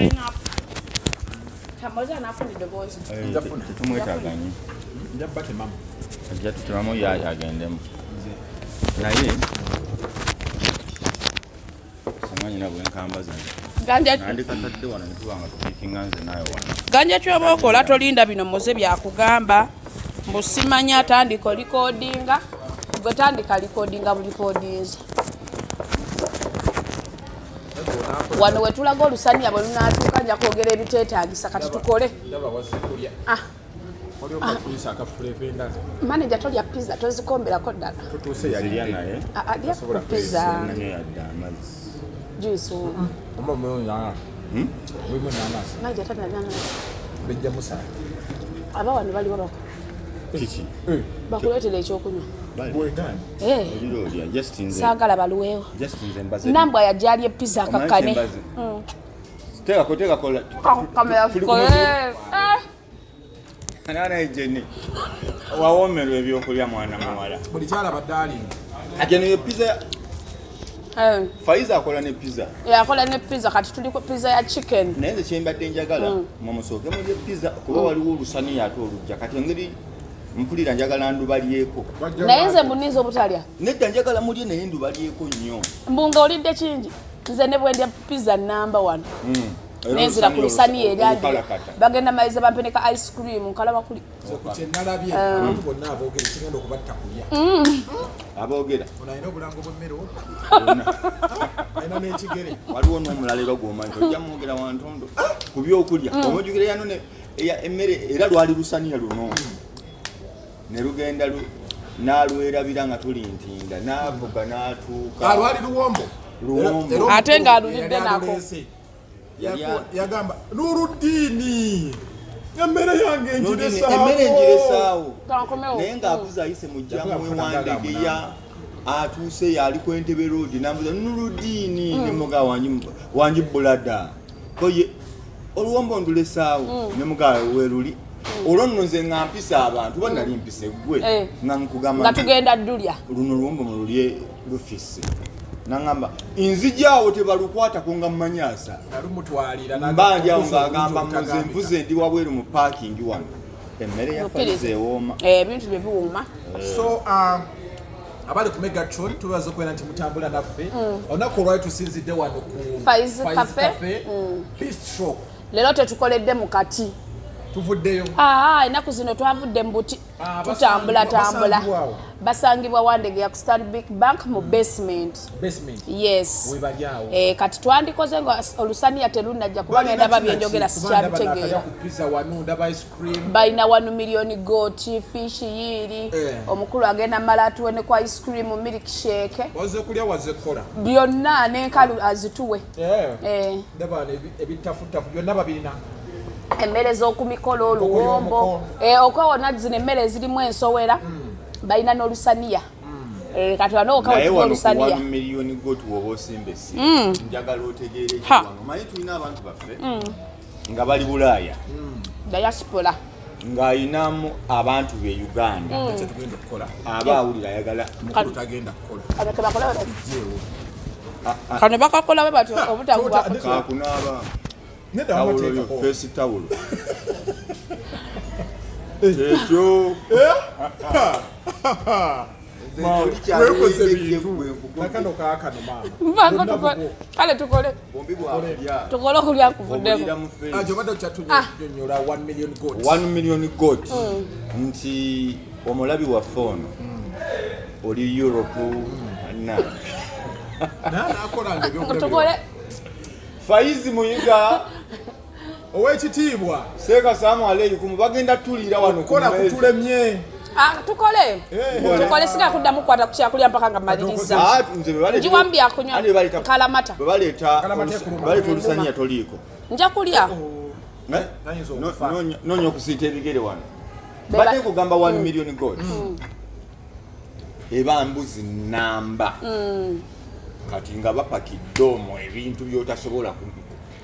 Pineapple. Tamboza anafuna eddoboozi. Tetumwetaaga nnyo. Nja batemamu. Ajja tutemamu ye agendemu. Naye simanyi na bwenkambaza. Ganja Nandikatadde wano ne tuba nga tupiikinga nze naawe wano. Ganja kyoba okola tolinda bino muze byakugamba mbu simanya atandika olikodinga gwe tandika likodinga bulikodinza wano wetulaga olusaniya bwe lunaatuuka nja kwogera ebiteetaagisa kati tukole. Ndaba wazze kulya. Ah. Waliwo katuyisa akafuleva endala. Maneja tolya pizza tozikomberako ddala. Tutuuse Zirya yalidde. naye. Ah, ah, lya ku pizza. Nanyo yadde amazzi. Juice. Oba mulimu enanasi. Mulimu enanasi. Maneja talya nanasi. Bijja musala. Aba wano baliwo bako Kiki? Bakuleetera ekyokunywa. Bwegaani. Eh, Olira olya just nze. Saagala baluweewo. Just nze mbaze. Nambwa yajja alye pizza Omanyi akakkane. kyembaze? Teekako teekako. Kamera Tuli ku tukole. muzigo. Eh. Naana Jenny. Wawoomerwa ebyokulya mwana muwala. Buli kyalaba darling. Kati eno ye pizza. Eh, Faiza akola ne pizza. Yakola ne pizza, kati tuli ku pizza ya chicken. Naye nze kyembadde njagala mwe musooke mulye pizza kuba waliwo olusaniya ate olujja, kati engeri mpulira njagala ndubalyeko. Naye nze mbuniza obutalya. Nedda, njagala mulye naye ndubalyeko nnyo. Mbu nga olidde kingi, nze ne bwendya pizza namba wano Era nenzira ku lusaniya era ndi olukalakata. Bagenda maliza bampeneka ice cream nkalaba kuli. Nze ku kye nalabye, abantu bonna aboogera kigenda okubatta kulya. Aboogera. Ono alina obulango bw'emmere obwo. Alina n'ekigere. Waliwo n'omulala era gwomanyi tojja mwogera wantondo ku byokulya, omujjukira yano emmere era lwali lusaniya luno ne lugenda n'alwerabira nga tuli Ntinda n'avuga n'atuuka. Ah, lwali luwombo. Luwombo. Era Ate ng'alulidde yali nako. aluleese. Yali Yagamba Nuruddiini, emmere yange ngiresaawo. Emmere ngiresaawo. Kankomewo. Naye ng'avuze ayise mu jjamu Yavuga ewandegeya atuuse yali ku Entebe Road nambuza Nuludiini nemuga wangi wangi bulada koye oluwombo ndulesaawo nemuga weruli olwo nno nze nga mpisa abantu ba nali mpise gwe nga nkugamba Nga nti tugenda ddulya. Luno luwombo mululye lufise naŋamba nzijaawo tebalukwatako nga mmanyasa. Nalumutwalira. Mba ndi awo ng'agamba muze nvuze ndi wabweru mu parking wano emmere ya Faiza ewooma. Eh, ebintu bye biwooma. So abali ku Megatron, tubaza okubeera nti mutambula naffe olunaku olwali. Tusinzidde wano ku Faiz Cafe. Cafe Bistro. Leero tetukoledde mu kati. Tuvuddeyo. Aa, ennaku zino twavudde mu buti. Ah, tutambula tambula. Basangibwa awo? Basangibwa Wandegeya ku Stanbic Bank mu basement. Basement. Yes. Webali awo. Eh, kati twandikoze nga olusaniya terunajja kuba ngenda babyenjogera sikyabitegeera. Ku pizza wano ndaba ice cream. Balina wanu million goat fish yiiri. Omukulu agenda mala atuwe ne ku ice cream, milk shake. Wazze kulya, wazze kukola. Byonna n'enkalu azituwe. Ndaba wano ebitafutafu byonna babirina. Emmere z'oku mikolo, Enkoko oluwombo. y'omuko. Eh, okwewona zino emmere ezirimu ensowera balina n'olusaniya. Eh, kati wano Naye okawetula wano ku olusaniya. 1 million goat woba osimba essi njagala otegeere Ha. wano omanyi tulina abantu baffe nga bali Bulaaya Diaspora. Ng'ayinamu abantu be Uganda Kyetugenda okukola. aba awulira ayagala. Mukulu tagenda kukola. Kano kebakola bwe bati. Jeewo. Kano bakakola bwe batyo obutagwa. Kakunaaba. Nedda. Tawulo yo. Wamuteekako. Face tawulo kyekyo. Weekoze bintu nakano kaakano maama. Nvaako Bonna tukole. bubwo. Kale tukole. Bombi bwakulya. Tukole okulya nkuvuddeko. Obulira mu face. Ah, gy'obadde okyatunyonnyola 1 million goat. 1 million goat nti omulabi waffe ono oli Europe na Naye anaakolanga ebyokulabirwa. Tukole. Faizi Muyiga. Ow'ekitiibwa. Seeka Salaamu aleikum, bagenda tuliira wano ku Okukola mmeeza. kutulemye. Ah, tukole. Eh. Tukole, singa kuddamu kukwata ku kyakulya mpaka nga mmaliriza. Ah, nze bwe baleeta- Njiwa byakunywa. Andi bwe baleeta- Kalamata. bwe baleeta Kalamata ekuluma. bwe baleeta olusaniya toliiko. Nja kulya. Eh? Tayinza okufa. Noonya okusiita ebigere wano. Beba- Badde kugamba 1 million goat eba mbuzi namba, kati nga bapakidde omwo ebintu byotasobola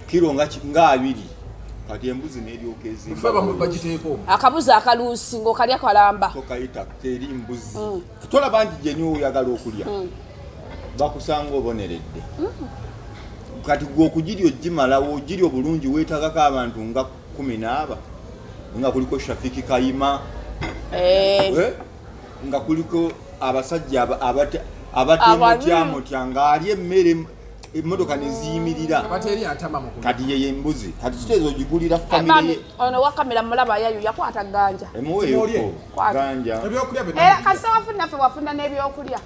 kiro nga 20, kati embuzi neryoka Fe ezimba. bagiteeka omwo. Akabuzi akaluusi ng'okalya kalamba. Tokayita teri mbuzi, tolaba nti jeni oyagala okulya bakusanga oboneredde. Kati gwe okugirya ogimalawo, ogirya obulungi, weetagako abantu nga 14, nga kuliko Shafiki Kayima, nga kuliko abasajja abatemutyamutya ng'ali emmere, emmotoka neziyimirira. Abateri atama mu kulya. Kati yeye embuzi, kati kiteeza ogigulira famire Bambi, ye. ono wa kamera mulaba ayayu yakwata ganja. Emuweeyoko. Kwata. Ganja. Ebyokulya byonna. Era kasita wafuna, ffe wafuna n'ebyokulya.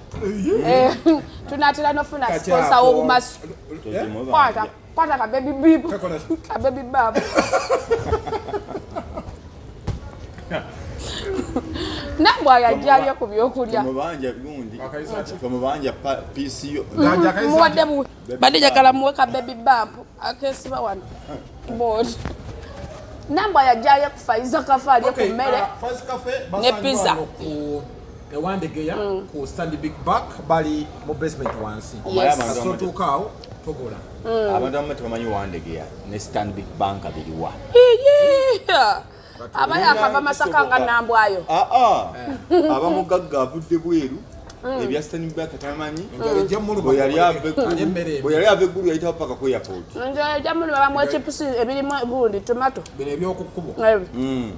Tunatera nofuna Kati sponsor ako- w'obumasu. Togimuba. Kwata, kwata ka baby bib. Kakola ki? Ka baby bab. Nambwa yajja alye ku byokulya. Tomubanja gundi. Akayisa atya? Tomubanja piisi yo. Ganja akayisa Muwadde atya? muwe. Badde njagala muwe ka baby bump akesiba wano. Board. Nambwa yajja alye ku Faiza Cafe, alye ku Okay, mmere. Faiz Cafe Ne basangibwa pizza. wano ku Ewandegeya ku Stanbic Bank, bali mu basement wansi. Omanyi Yes. abantu Kasita abamu otuuka awo togola. Abantu abamu tebamanyi Wandegeya ne Stanbic Bank biriwa. Iye! Abaye akava Masaka nga Nambwayo. Aa, abamugagga avudde bweru, ebya Stanbic Bank tamanyi. Enjala ejja muluma. Bwe yali ava Alya eggulu, emmere bwe yali ava eggulu yayitawo paka ku airport. Nze ejja muluma, bamuwa chipusi ebirimu gundi tomato. Bino ebyokukkubo. Ebyo.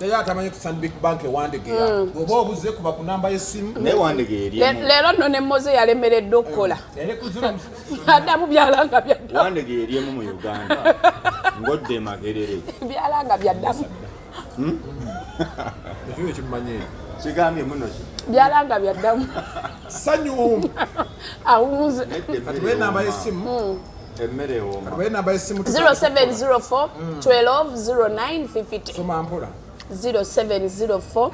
Naye atamanyi ku Stanbic Bank Ewandegeya, bw'oba obuze kuba ku namba y'essimu. Naye Wandegeya eriemu. Leero nno ne Moze yalemereddwa okukola. Eri ku zero Addamu byalanga byaddamu. Wandegeya eriemu mu Uganda ngodde Makerere. Byalanga byaddamu. Ekyo ekimumanyi. Kigambye muno ki? Byalanga byaddamu. Sanyu. Awunze. Nedda, Kati emmere baye namba ewooma. y'essimu. Emmere ewooma. Kati baye namba y'essimu. 0704 12 09 50. Soma mpola. 0704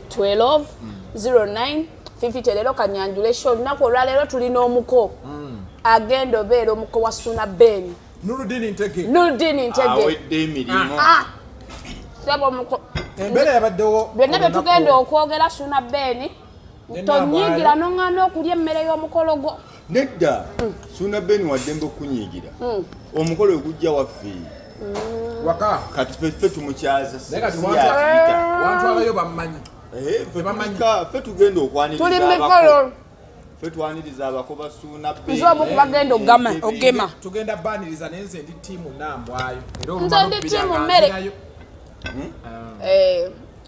12 09 50. Leero kanyanjule show. Olunaku olwaleero tulina omuko agenda obeera omuko wa Suna Ben. Nurudini Ntege. Nurdin Ntege. Awedde emirimu. Ah! Sebo omuko. Embeera yabaddewo Byonna bye olunaku- tugenda okwogera, Suna Ben Ne tonyiigira Nambwayo. noŋŋaana okulya emmere y'omukolo gwo. Nedda, Suna Ben waddembe okunyiigira, omukolo ogujja waffe. Waka. Kati ffe tumukyaza. Naye kati si yatuyita. wantwalayo bammanyi. Ffe Tebamanyi. ffe tugenda okwaniriza Tuli abako. mikolo. Ffe twaniriza abako ba Suuna Ben. Nze omu ku bagenda ogema. Tugenda baniriza, naye nze ndi ttiimu Nambwayo era Nze olumala ndi okubira ttiimu nga mmere. nzirayo.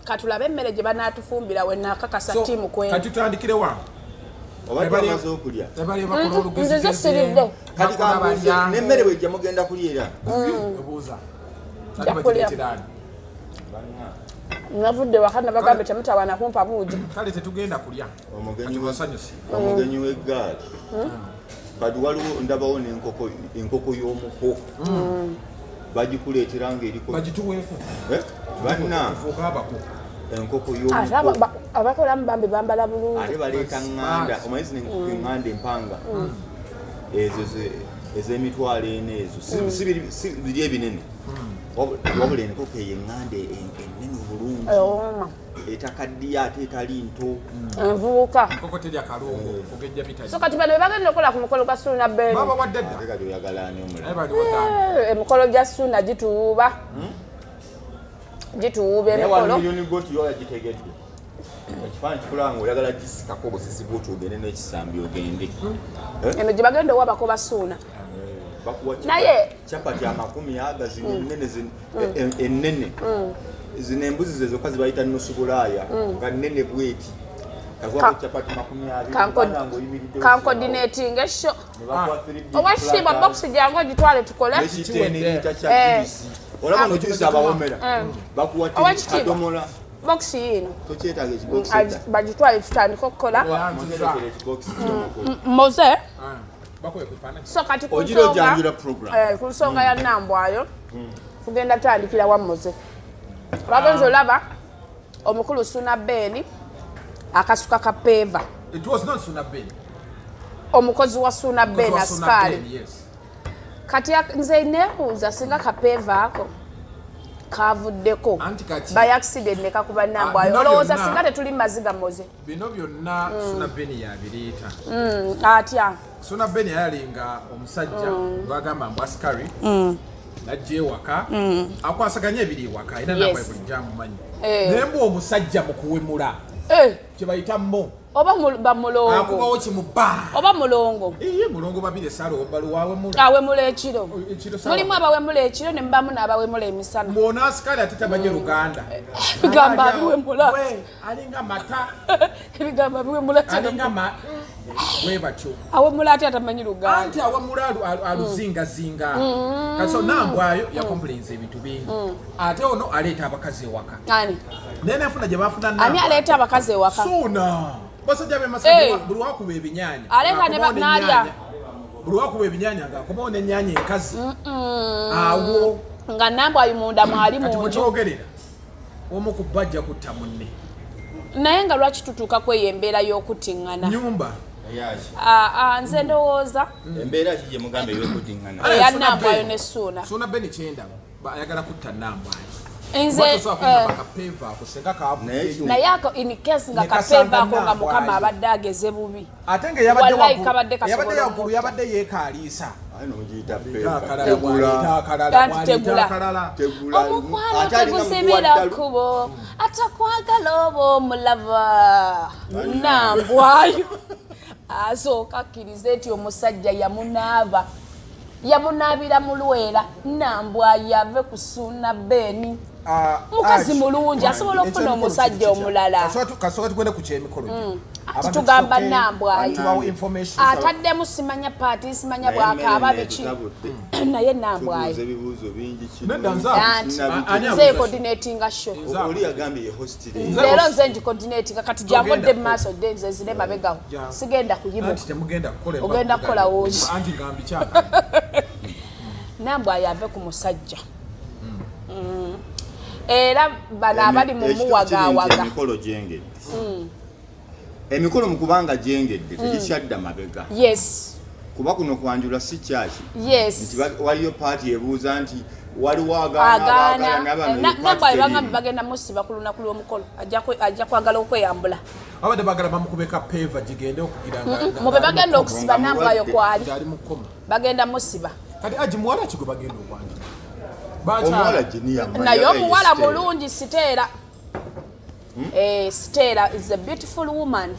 Katulabe emmere gye banaatufumbira we naakakasa So, ttiimu kwenu. kati tutandikire wa? Obadde Ebali- amaze okulya? Ebali bakola Nze olugezigezi. siridde. Kati Bakola kambuuze, balya. n'emmere bwejja mugenda kulya era? Obuuza. Nja Ate kulya. bagireetera ani? Navudde waka nabagambe temutawaana kumpa buugi. Kale tetugenda kulya. Omugenyi Kati basanyuse. Omugenyi w'eggaali. Kati waliwo ndabawo n'enkoko, enkoko y'omuko bagikuleetera ng'eriko. Bagituweeku. Banna. Tufuuke abako. Enkoko Ate y'omuko. abakolamu bambi bambala bulungi. Ate baleeta ŋŋanda, omanyi zino enkoko eŋŋanda empanga ezo ez'emitwalo 4 ezo, si biri ebinene. Wabula enkoko eyo eŋŋanda ennene obulungi, Ewooma. etakaddiye ate etali nto. Envubuka. Enkoko terya kalungu kugejja bitali. So kati bano be bagenda okukola ku mukolo gwa Suuna Ben. Baba wadde dda. Ate kati oyagala ani omulala? Naye bali wadde. Emikolo gya Suuna gituwuuba, gituwuuba Naye 1 emikolo. million goti yola gitegedde ekifaananyi kikulaba nga oyagala gisikako obusisi bwoti ogende n'ekisambi ogende. Eno gye bagenda owabako basuuna. Bakuwa Naye- chapati 20 zino ennene, ennene zino embuzi ze zokka zibayita nusu bulaaya nga nnene bweti. Kakuwako chapati 20 bana ng'oyimiridde. Kancoordinating esho. Ne bakuwa three big Owekitiibwa, platters, bokisi jangu ogitwale tukole. n'ekiteniriita kya juice. Olaba nojuice abawomera bakuwa Owekitiibwa. kadomola. Bokisi yiino. Tokyetaaga ekibokisi edda. Bagitwale tutandike okukola. Muterekere ekibokisi ky'omukolo. Moze. Bakuwe ku kifaananyi. So kati ku Ogira nsonga ojanjula program. Ku nsonga ya Nambwayo tugenda tandikira wa Moze. Bagenza olaba omukulu Suna Ben akasuka ka peva. It was not Suna Ben. Omukozi wa Suna It Ben, was Suna asikaali. Ben, yes. Kati nze neebuuza singa kapeeva ako kavuddeko Anti kati- by accident ne kakuba Nambwayo, Bino olowooza byonna- singa tetuli mu maziga, Moze? Bino byonna Suna Ben yabireeta. Atya? Suna Ben yayalinga omusajja gwagamba mbu asikari najja ewaka akwasaganya ebiri ewaka era nabwe bulijjo amumanyi. Naye mbu omusajja mu kuwemula kye bayita mo. Oba bamulongo. Akubawo kimuba. Oba mulongo. Iye mulongo babire salo obalu wawemula. Awemula ekiro. Ekiro sawa. Mulimu abawemula ekiro ne mubamu n'abawemula emisana. Mwona asikali ate tamanyi Luganda. Ebigambo abiwemula. We, alinga mata. Ebigambo abiwemula. Alinga ma we batyo. Awemula ate atamanyi Luganda. Anti awemula aluzingazinga. Kati so Nambwayo yakomplains ebintu bingi. Ate ono aleeta abakazi ewaka. Ani? Naye nafuna gye bafuna Ani Nambwayo. aleeta abakazi ewaka? Suuna. Basajja b'e Eh. Masaka buli wakuba ebinyaanya. Aleeta ne Ng'akomawo n'alya. n'ennyaanya. Buli wakuba ebinyaanya ng'akomawo n'ennyaanya enkazi. Awo Nga Nambwayo munda mwali kati mu nju. mwekyogerera omu ku bo ajja kutta munne. Naye nga lwaki tutuuka kweyo embeera y'okutiŋŋana? Nyumba. Eyaki? Ah, ah, nze ndowooza Embeera ki gye mugamba ey'okutiŋŋana? Eya Suuna Nambwayo Ben. ne Suuna. Suuna Ben kyendaba ayagala kutta Nambwayo. Nze Kapeeva ako senga kavuddeyo. Naye ako in case nga Ne kasanga kapeeva ako nga Nambwayo. Mukama abadde ageze bubi. Ate nga yabadde Wallahi waggulu, kabadde kasobola yabadde waggulu, okutta. yabadde yeekaaliisa. Aye nomugiyita Aleeta peeva. akalala, Tegula. bw'aleeta akalala, Anti bw'aleeta tegula. akalala. Tegula. Omukwano Ate alina tegusibira mukuwa ddalu. kkubo, atakwagala oba omulaba. Nambwayo asooka akkirize nti omusajja yamunaaba, yamunaabira mu lwera. Nambwayo ave ku Suuna Ben. Ah, Mukazi Ash, mulungi, asobola okufuna ekyemikolo omusajja kiri kitya? omulala. Kasooka tugende ku kyemikolo gino. Abantu Tugamba tusooke Nambwayo. tubawo information. Ataddemu simanya paati, simanya Naye emmere bwakaaba eno biki. etutabudde. Naye Nambwayo Tubuuza ebibuuzo bingi kino. Nedda nze Anti, Ani nze abuuza? coordinatinga show. Nze Oli yagambye ye host leero. Nze Leero host. nze ngicoordinatinga. Kati jangu Togenda odde mu maaso, dde nze nzire mabegawo. Jangu. Sigenda kuyimuka. Anti temugenda kukola embaga. Ogenda kukola woozi. Anti nga mbikyaka. Nambwayo ave ku musajja. Era bano abali mu Ekituufu kiri nti muwagawaga. emikolo gyengedde, emikolo mu kubanga gyengedde tegikyadda mabega, kuba kuno kwanjula si kyaki nti waliyo paati ebuuza nti waliwo agaana, Agaana. abaagala. Nambwayo bagambye bagenda musiba ku lunaku lw'omukolo. Ajja kwagala okweyambula. Babadde baagala bamukube kapeeva gigende okugira nga Mube bagenda okusiba Nga Nambwayo mulwadde. kwali. Ng'ali mu koma. Bagenda musiba. Kati aji muwala ki gwe bagenda okwanjula? Omuwala Bakyala. Jiniya. Naye omuwala mulungi, Siteera. Eh, Siteera is a beautiful woman.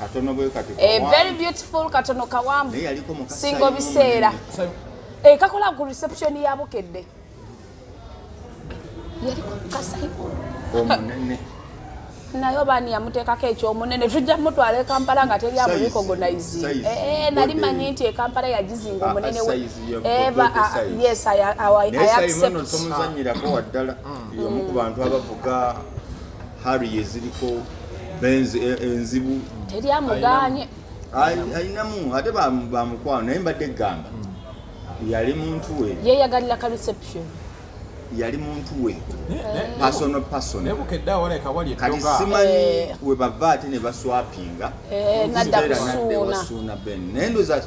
Katono bwe kati. Eh, kawanvu. very beautiful, katono, kawanvu. Naye yaliko mukasa Singo nnyo. biseera. Munene. Eh, kakola ku reception ya Bukedde. Yaliko Kasaimo. Omunene. Naye obaani yamuteekako ekyomunene? Tujja mutwala e Kampala nga teri Size, amurecognize. size, Eh, nali body. manyi nti e Kampala yagizinga Ah, omunene we. size ya Eh, body size. Yes, I Naye Simon accept. tomuzanyirako waddala, y'omu ku bantu abavuga Harrier eziriko Benz enzibu. Teri amuganye. Alinamu ate bamukwano, naye mbadde gamba yali muntu we. Yeyagalira ka reception. Yali muntu we personal personal. Naye Bukedde awo walabika wali Kati eddoga. simanyi Eh. we bava ate ne baswapinga. Eh, nadda Siteera ku nadda ewa Suuna. Suuna Ben, naye ndoza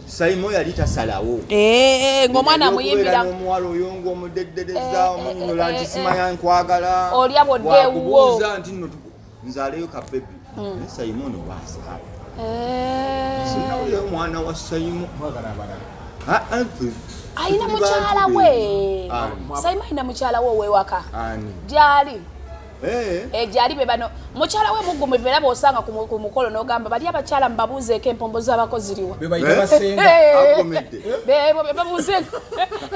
Saimo yali tasalawo. Eh, ng'omwana Ebyokubeera amuyimbira. n'omuwala oyo ng'omudeddereza, Eh, omunyonyola eh, nti eh, simanya nkwagala. Olya bw'odda ewuwo. Bwakubuuza nti nno nzaaleyo ka baby, naye Saimo ono waazaala. Eh. Sinawulira omwana wa Saimo. Mwagala abalala. Ah, ah, Alina tuli mukyala bantu we. be. Ani? Saimo alina mukyala we ow'ewaka. Ani? Gyali. Eh, Eh, gyali be bano mukyala we muggumivu, era bw'osanga ku mukolo n'ogamba bali abakyala mubabuuzeeko empombo z'abako ziriwa. Be bayita Eh? basenga. Agomedde. Bebo be babuuzeeko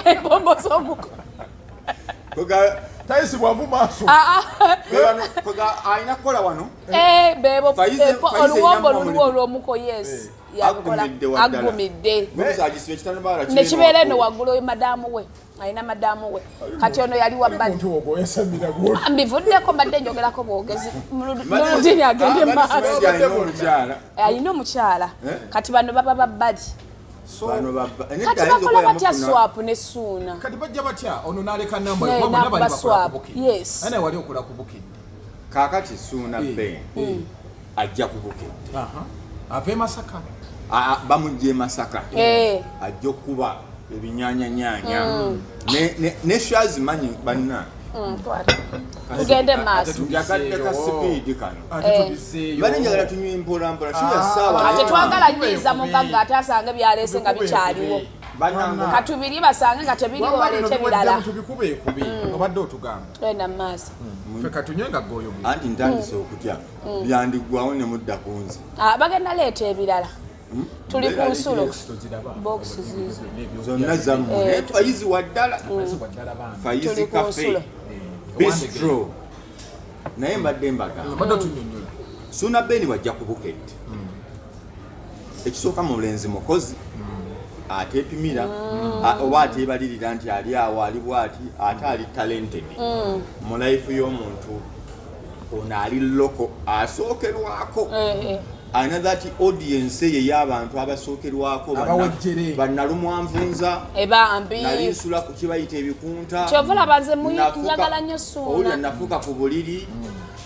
empombo z'omuko. Tayisibwamu maaso. Ah, ah. Kwega alina kukola wano. Eh, bebo Faize oluwombo erinamu luliwo omulimu. olw'omuko, yes. Yabukola. Agumidde waddala. Agumidde. Gwe agisiba ekitandabaala. Nekibeera eno waggulu oyo madaamu we, alina madaamu we. Kati ono yali wabbali. Muntu ogwo oyasamira gwoli. Mbivuddeko, mbadde njogerako bwogezi. Muludini agende maaso. Alina omukyala. Alina omukyala. Eh? Kati bano baba babbali. Bano babba. Kati bakola batya swap ne Suuna? Kati bajja batya ono n'aleka namba? Ne, Kuba bonna n'akuba bali bakola swap. ku Bukedde. Yes. Naye naye wali okola ku Bukedde. Kaakati Suuna Eh. Ben ajja ku Bukedde. Aha. Ava e Masaka. Ah, bamugja e Masaka. Eh. Ajja okuba ebinyanyanyanya ne shazimanyi banna. Twala. Tugende maaso. Njagadde ka sipiidi kano. Ate tubizeeyo. Bali njagala tunywe mpolampola, si ya ssaawa. Ate Naye twagala Kube, nyiiza kube. mugagga ate asange byaleese nga Kube, bikyaliwo. kube. Bannange, Katubiri basange nga tebiriwo, Wamma bino baleete birala. biwedde, tubikubeekube, obadde otugamba. Genda mu maaso. Ffe katunywe nga ggoyogera. Anti ntandise okutya byandiggwawo ne mudda ku nze. Ah, bagenda leeta ebirala, tuli ku nsulo. Box toziraba. Box zizo. Zonna zammwe, naye Fayizi waddala. Waddala bambi. Fayizi Tuli ku Cafe nsulo. Bistro. Naye mbadde mbagamba, Obadde otunyonyola. Suuna Ben wajja ku Bukedde, ekisooka mulenzi mukozi, ateepimira oba ateebalirira nti ali awo ali bwati, ate ali talented mu life y'omuntu. Ono ali local, asookerwako, alina that audience eyo ey'abantu abasookerwako. Abawejjere. Bannalumwanvunza. Ebambi. Nali nsula ku kibayita ebikunta. Kyova olaba nze njagala nnyo Suuna. Owulira, nafuuka ku buliri.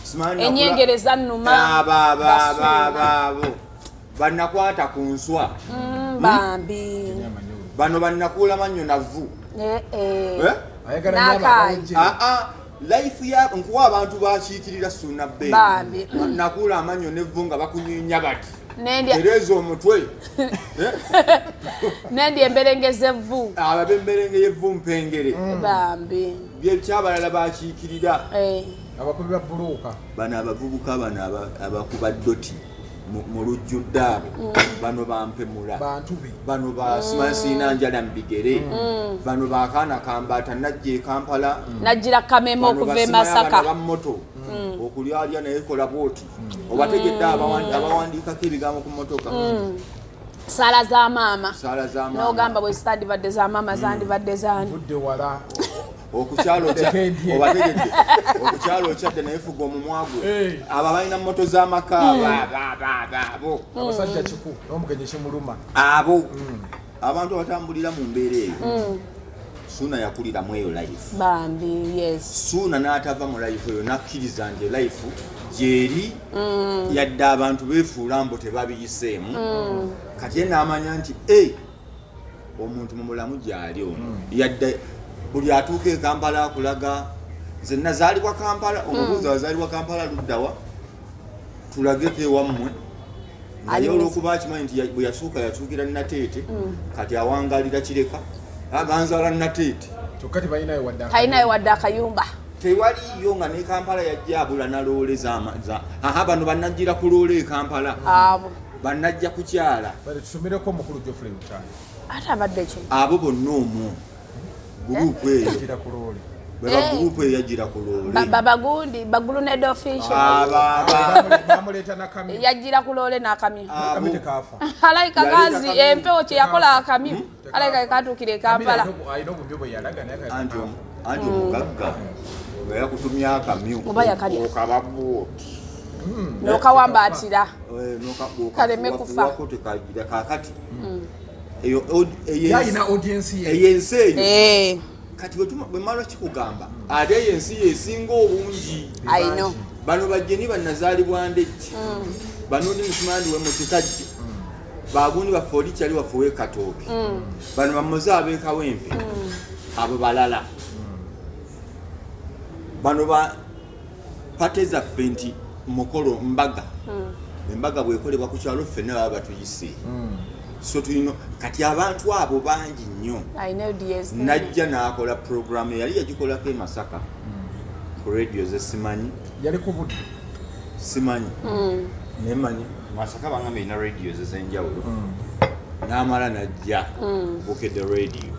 Simanyi Enyengereza nnuma. Abo abo abo Basuuna. abo abo bannakwata ku nswa. Bambi. Bano bannakuula mannyo navu. Eh, eh. Eh? Ayagala nnyo N'akaayi. abawejjere. Aa, life ya nkuwa abantu bakiikirira Suuna Ben. Bambi. Nakuula amannyo nevvu nga bakunyinya bati, Nendya tereeza omutwe. Nendya emberengeza evvu. Abo ab'emberenge y'evvu mpengere. Bambi. Byekyabalala bakiikirira. Eh. Abakubi ba bbulooka. Bano abavubuka bano abakuba doti mu lujjudde, abo bano bampemula. Bantu be. Bano basimansiina njala mu bigere, bano bakaana kambaata najja e Kampala. Najjira kameme Bano okuva e basimaya Masaka. bano bamoto okulyalya naye kola bwoti, obategedde, abawandiikako ebigambo ku motoka. Saala za maama. Saala za maama. N'ogamba bwe zitandibadde za maama zandibadde zani? Budde wala. Okukyalo Dependye. obategedde, okukyalo okyadde naye fuga omumwa gwe. Eh. Abo abalina moto z'amaka abo. Abasajja kiku n'omugenyi kimuluma. Abo abantu abatambulira mu mbeera eyo, Suuna yakuliramu eyo life. Bambi, yes. Suuna n'atava mu life eyo, nakkiriza nti life gyeri, yadde abantu beefuula mbu tebabiyiseemu. Kati ye n'amanya nti e omuntu mu mulamu gyali ono, yadde buli atuuka e Kampala akulaga nze nazaalibwa Kampala, omubuuzi wazaalibwa Kampala luddawa, tulageko ewammwe. Naye Ali olwokuba akimanyi nti bwe yasooka yatuukira Nateete, kati awangalira Kireka, aganzaala Nateete. Kyokka tebalinayo wadde. Talinayo wadde akayumba. Tewaliyo nga ne Kampala yajja abula naloole aha, bano bannajjira ku loole e Kampala. Abo. Bannajja kukyala. Bale tusomereko omukulu Geoffrey Lutaaya. Ate abadde ki? Abo bonna omwo group eyo. Gira ku loole. Bweba Eh. group eyo yajjira ku loole. Bagundi baguluned official. Bamuleeta nakamyu. Yajjira ku loole n'akamyu. Kamyu tekaafa. Alayika Yaleeta gazi kamyu. empewo kye yakola akamyu alayika katuukira e Kampala. Alina obumyu bwe yalaga naye Anti anti omugagga nga yakutumya akamyu, Oba yakalya. okaba bwoti. N'okawambaatira. Kaleme kufa. Tekagira kakati eyo Yalina audience ye. Eyo ensi eyo. Eh, Kati bwe mala kikugamba, ate eyo ensi yesinga obungi. I know. Bano bajeni bannazaalibwa ndejji, bano ndi musimandi we mutikajjo, bagundi baffe, oli kyali waffe owekatooke, bano bamuze ab'ekawempe, abo balala bano ba party zaffe nti mukolo mbaga, embaga bwekolebwa ku kyalo ffenna baba batuyise. So tulina kati abantu abo bangi nnyo. Alina audience. Najja n'akola programu, yali yagikolako e Masaka ku radio zesimanyi. Yali ku budde. Simanyi, naye manyi Masaka bangamba erina radios ez'enjawulo. N'amala najja Bukedde Radio,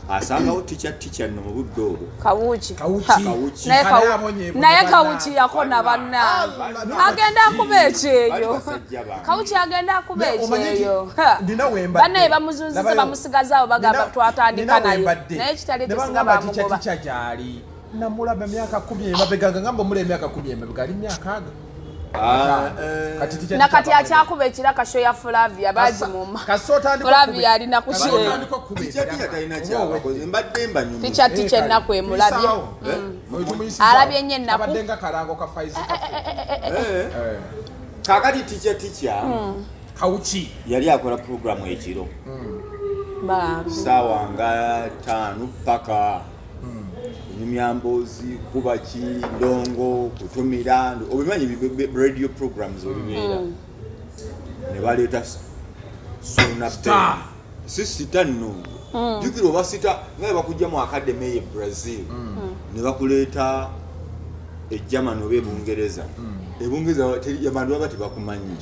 asangawo tica tica nno mu budde obwo. Kawuki. Kawuki. Ha. Kawuki. Naye Kale abonye naye ebonye. Kawuki yakona bannange. Allah, Agenda akuba Bali ekyeyo. basajja bange. Kawuki agenda akuba Ne, omanyi nti ekyeyo. Ha. nina we mbadde. Bannaye bamuzunziza, Labayo. bamusigazaawo, bagamba twatandika Nina we naye. mbadde. Naye kitali Ne ekyo singa bangamba tica bamugoba. tica gyali namulaba emyaka 10 emabega, nga ngamba omula emyaka 10 emabega ali myaka aga. Ah, eh. Kati tica Nakati tica akyakuba ekiraka show ya Flavia bagimuma. Kasita otandika Flavia alina ku kasita kyeyo. otandika okukuba Tica tica ebiraka, talina oba kyabakoze, mbadde mbanyumye. Tica tica ennaku emulabye. Alabye nnyo ennaku. Abadde nga kalango ka Faizi Kafu. Eh. Eh. Kakati tica tica Kawuki. yali akola programu ekiro. Bambi. Saawa nga 5 paka kunyumya mboozi, kuba ki ndongo, kutumira, obimanyi radio programs obibeera, ne baleeta Suuna. Star. Si sita nno. Jjukira oba sita nga bwe bakujja mu academy eyo e Brazil ne bakuleeta e Germany oba e Bungereza. E Bungereza abantu baba tebakumanyi.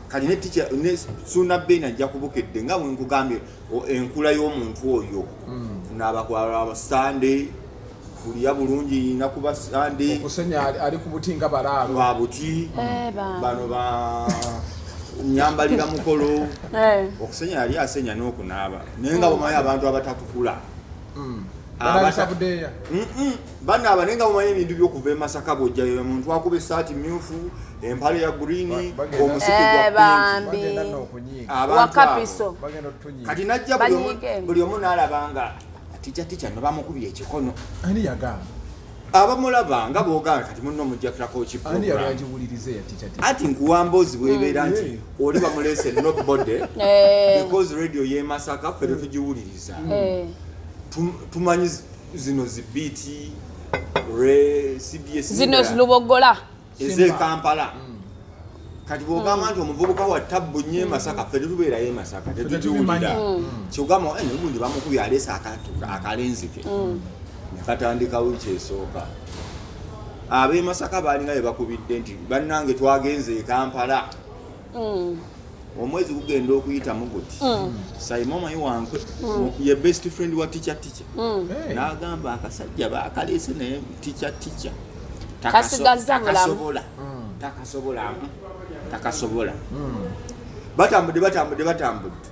Kati ne teacher ne Ssuuna Ben ajja kubukedde nga bwe nkugambye enkula y'omuntu oyo. Kunaaba kwa Sunday, kulya bulungi nakuba Sunday. Okusenya ali ku buti nga balaalo. Lwa buti. Eh, Bano ba nyambalira mukolo. Okusenya yali asenya n'okunaaba. Naye nga bw'omanyi abantu abatatukula. Banabisa budeeya. Banaaba naye nga bw'omanyi ebintu by'okuva e Masaka bw'ojjayo omuntu akuba essaati myufu, empale ya green, omusipi gwa pink. Bambi. Bagenda nno okunyiiga. Abantu Wakapiso. abo. Bagenda otutunyiiga. Kati najja Banyiige. buli omu n'alaba nga tica tica no bamukubye ekikono. Ani yagamba? Abamulaba nga bw'ogamba kati munno mujjakirako ki Ani yali program. agiwuliriza eya tica tica? Anti nkuwa mboozi bw'ebeera nti oli bamuleese nobody because radio y'e Masaka ffe tetugiwuliriza. Tumanyi zino zi BT, re CBS Zino ndala. Lubogola. Ez'e Kampala. Kati bw'ogamba nti omuvubuka wa tabbu nnyo e Masaka, ffe tetubeerayo e Masaka, tetugiwulira. Ky'ogamba, gundi bamukubye aleese akalenzi ke. Ne katandika wiiki esooka. Ab'e Masaka baalinga be bakubidde nti bannange twagenze e Kampala. Omwezi gugenda okuyitamu guti. Saimo omanyi wankwe, ye best friend wa teacher teacher. N'agamba akasajja baakaleese naye teacher teacher. Kasigazza bulamu. Takasobola. Takasobola. Takasobola. Batambudde, batambudde, batambudde.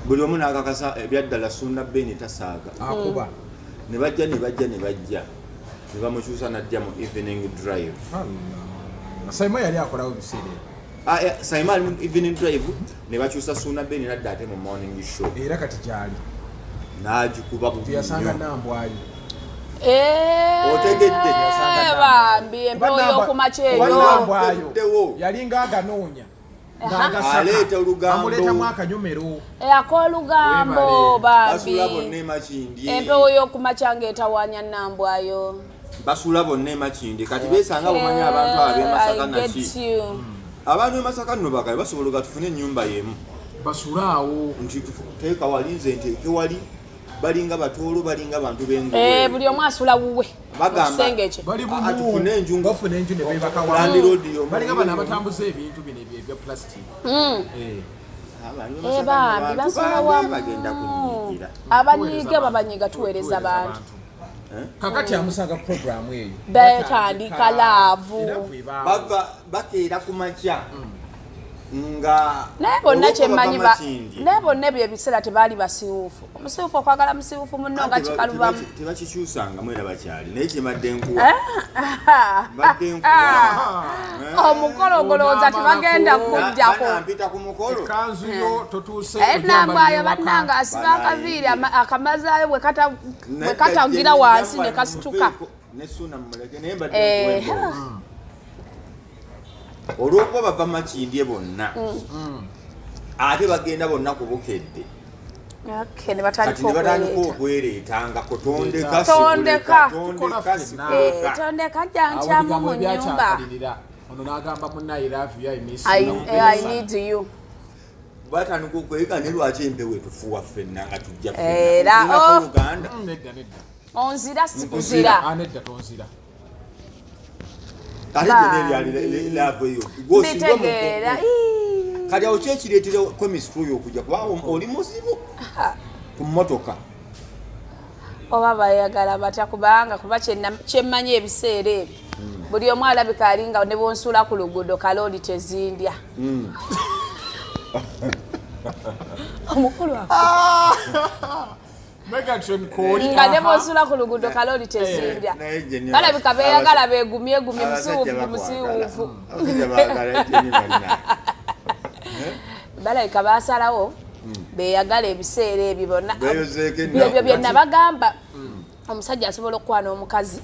Buli omu n'akakasa ebyaddala Ssuuna Ben tasaaga. Akuba. Ne bajja, ne bajja, ne bajja. Ne bamukyusa n'ajja mu evening drive. Allah. Saimo yali akolawo ebiseera ebyo. Saimo ali mu evening drive, ne bakyusa Ssuuna Ben n'adda ate mu morning show. Era kati gy'ali. N'agikuba bubi Teyasanga nnyo. Nambwayo. Otegedde. Bambi, empewo y'okumakya eyo. Kuba Nambwayo Otegeddewo. yalinga aganoonya. Ng'agasaka. Aleeta olugambo. Amuleetamu akanyomero. Ak'olugambo, Webale. bambi. Basula bonna e Makindye. Empewo y'okumakya ng'etawaanya Nambwayo. Basula bonna e Makindye. Kati beesanga bumanyi abantu abo ab'e Masaka I naki. get you. Abantu b'e Masaka nno bakabi basobola oga tufune ennyumba y'emu. Basule awo. Nti teeka wali nze nteeke wali. Balinga batoolo, balinga bantu b'enguwe. Buli omu asula wuwe. Bagamba. Mu kisenge kye. Bali bumu. Tufune enju nga- Bafuna enju ne beebaka wamu. Landlord y'omu. Balinga bano abatambuza ebintu bino ebya plastic. Abantu b'e Masaka Bambi, bantu basula bambi wamu. bagenda kunyiigira. Abanyiiga babanyiiga, tuweereza bantu. Kakati amusanga ku programu eyo. Batandika laavu. Era bwebaawo. Bava bakeera ku makya. Nga Naye bonna olw'okuba kyemmanyi bava Makindye. naye bonna ebyo ebiseera tebaali basiwuufu. Omusiwuufu okwagala musiwuufu munno nga kikalubamu. Tebakikyusangamu era bakyali. Naye kyembadde nkuwa. Mbadde nkuwa. Omukolo ogolowooza tebagenda kujjako. Banampita ku mukolo. Ekkanzu yo totuuse Nambwayo bannange asiba akaviiri akamazaayo bwe katagira wansi ne kasituka. Ne Ssuuna mumuleke naye mbadde nkuwa emboozi. Olw'okuba bava Makindye bonna. Ate bagenda bonna ku Bukedde. Okay, ne Kati batandika ne batandika okwereeta. okwereetanga kutondeka, Tondeka. sikuleka, tondeka, sikuleka. Tondeka jja nkyamu mu nnyumba. Ono n'agamba munna I love you, I miss you. I need you. Batandika okwega ne lwaki empewo etufuuwa ffenna nga tujja ffenna. Era, Tulinako oh. oluganda. Nedda, nedda. Onzira sikuzira. Nedda tonzira. Ate gye n'ebyali love eyo. Gw'osinga omu- Mbitegeera. Ii. Kati awo ki ekireetera chemistry oyo okujja kuba oli muzibu ku mmotoka. Oba bayagala batya kubanga kuba kyemmanyi ebiseera ebyo. Buli omu alabika alinga ne bw'onsuula ku luguudo kalooli tezindya. Omukulu Megatron kooli. Nga ne bw'onsuula ku luguudo kalooli tezindya. Naye Jenny Balabika beeyagala beegumyegumye abasajja musiwuufu bakwagala. musiwuufu. Abasajja baagala Jenny balina. Balabika baasalawo beeyagala ebiseera ebyo bonna. Beeyozeeko ennaku. Ebyo bye nabagamba. Omusajja asobola okukwana omukazi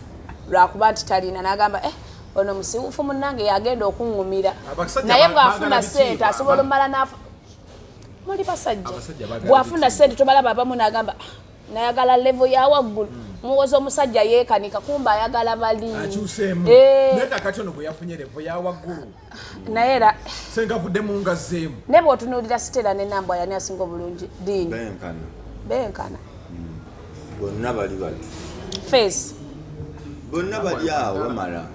lwakuba nti talina n'agamba, ono musiwuufu munnange yagenda okuŋŋumira. Abasajja Naye bw'afuna baagala ssente bitiibwa. asobola omala n'afu-, muli basajja. Abasajja baagala Bw'afuna bitiibwa. ssente tobalaba abamu n'agamba, Nayagala level ya waggulu. Muwoza omusajja yeekanika, kumba ayagala bali. Akyuseemu. Eh. Naye kakati ono gwe yafunye level ya waggulu. Naye era Senga avuddemu nga azzeemu. Ne bw'otunuulira Stella ne Nambwa, yani asinga obulungi diini? Benkana. Benkana. Bonna bali bati. Face. Bonna bali awo bamala.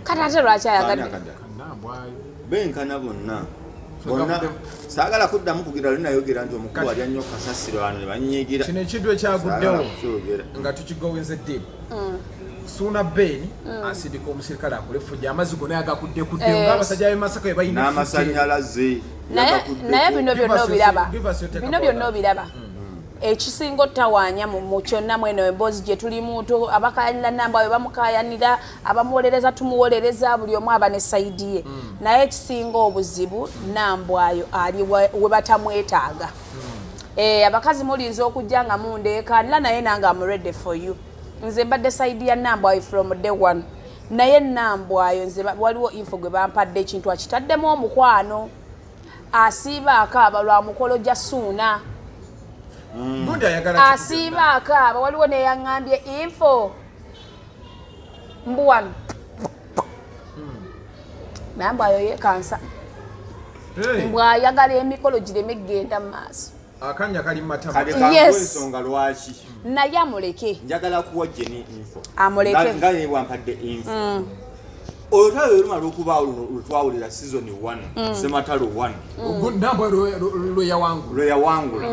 Kati ate lwaki ayagadde? Ani akadda? Nambwayo. Benkana bonna. So Bonna saagala kuddamu kugira luli nayogera nti omukulu Kati- alya nnyo kasasiro wano ne banyiigira. Kino ekintu ekyaguddewo Saagala kukyogera. nga tukigowenze deep. Suuna Ben asindika omusirikale akole effujjo, amazzi gonna yagakuddekuddewo ng'abasajja b'e Masaka bwe balina effujjo. N'amasannyalaze Naye yagakuddeko. naye bino Give byonna us your- obiraba. give us your take Bino about byonna that. obiraba. Ekisinga ottawaanya mu kyonna mweno emboozi gye tulimu, abakayanira Nambwa bwe bamukayanira, abamuwolereza tumuwolereza, buli omu aba ne side ye. Naye ekisinga obuzibu, Nambwayo ali we batamwetaaga. Abakazi mulinza okujja nga mundeekaanira, naye nange am ready for you. Nze mbadde side ya Nambwayo from day one, naye Nambwayo nze waliwo info gwe bampadde, ekintu akitaddemu omukwano, asiiba akaaba lwa mukolo gya Suuna. Gundi ayagala ki? Asiiba akaaba. Waliwo neyaŋŋambye info mbu wano Nambwayo yekansa. Hey, Mbw ayagala emikolo gireme kugenda mu maaso. Akanya kali mu matama. Kale kankuwe Yes. ensonga lwaki. Naye amuleke. Njagala kuwa Jeni info. Amuleke. Nga ne bwampadde info. Olutalo lwe lumala okubaawo luno lwe twawulira season 1, sematalo 1, Nambwa lwe yawangula. lwe yawangula,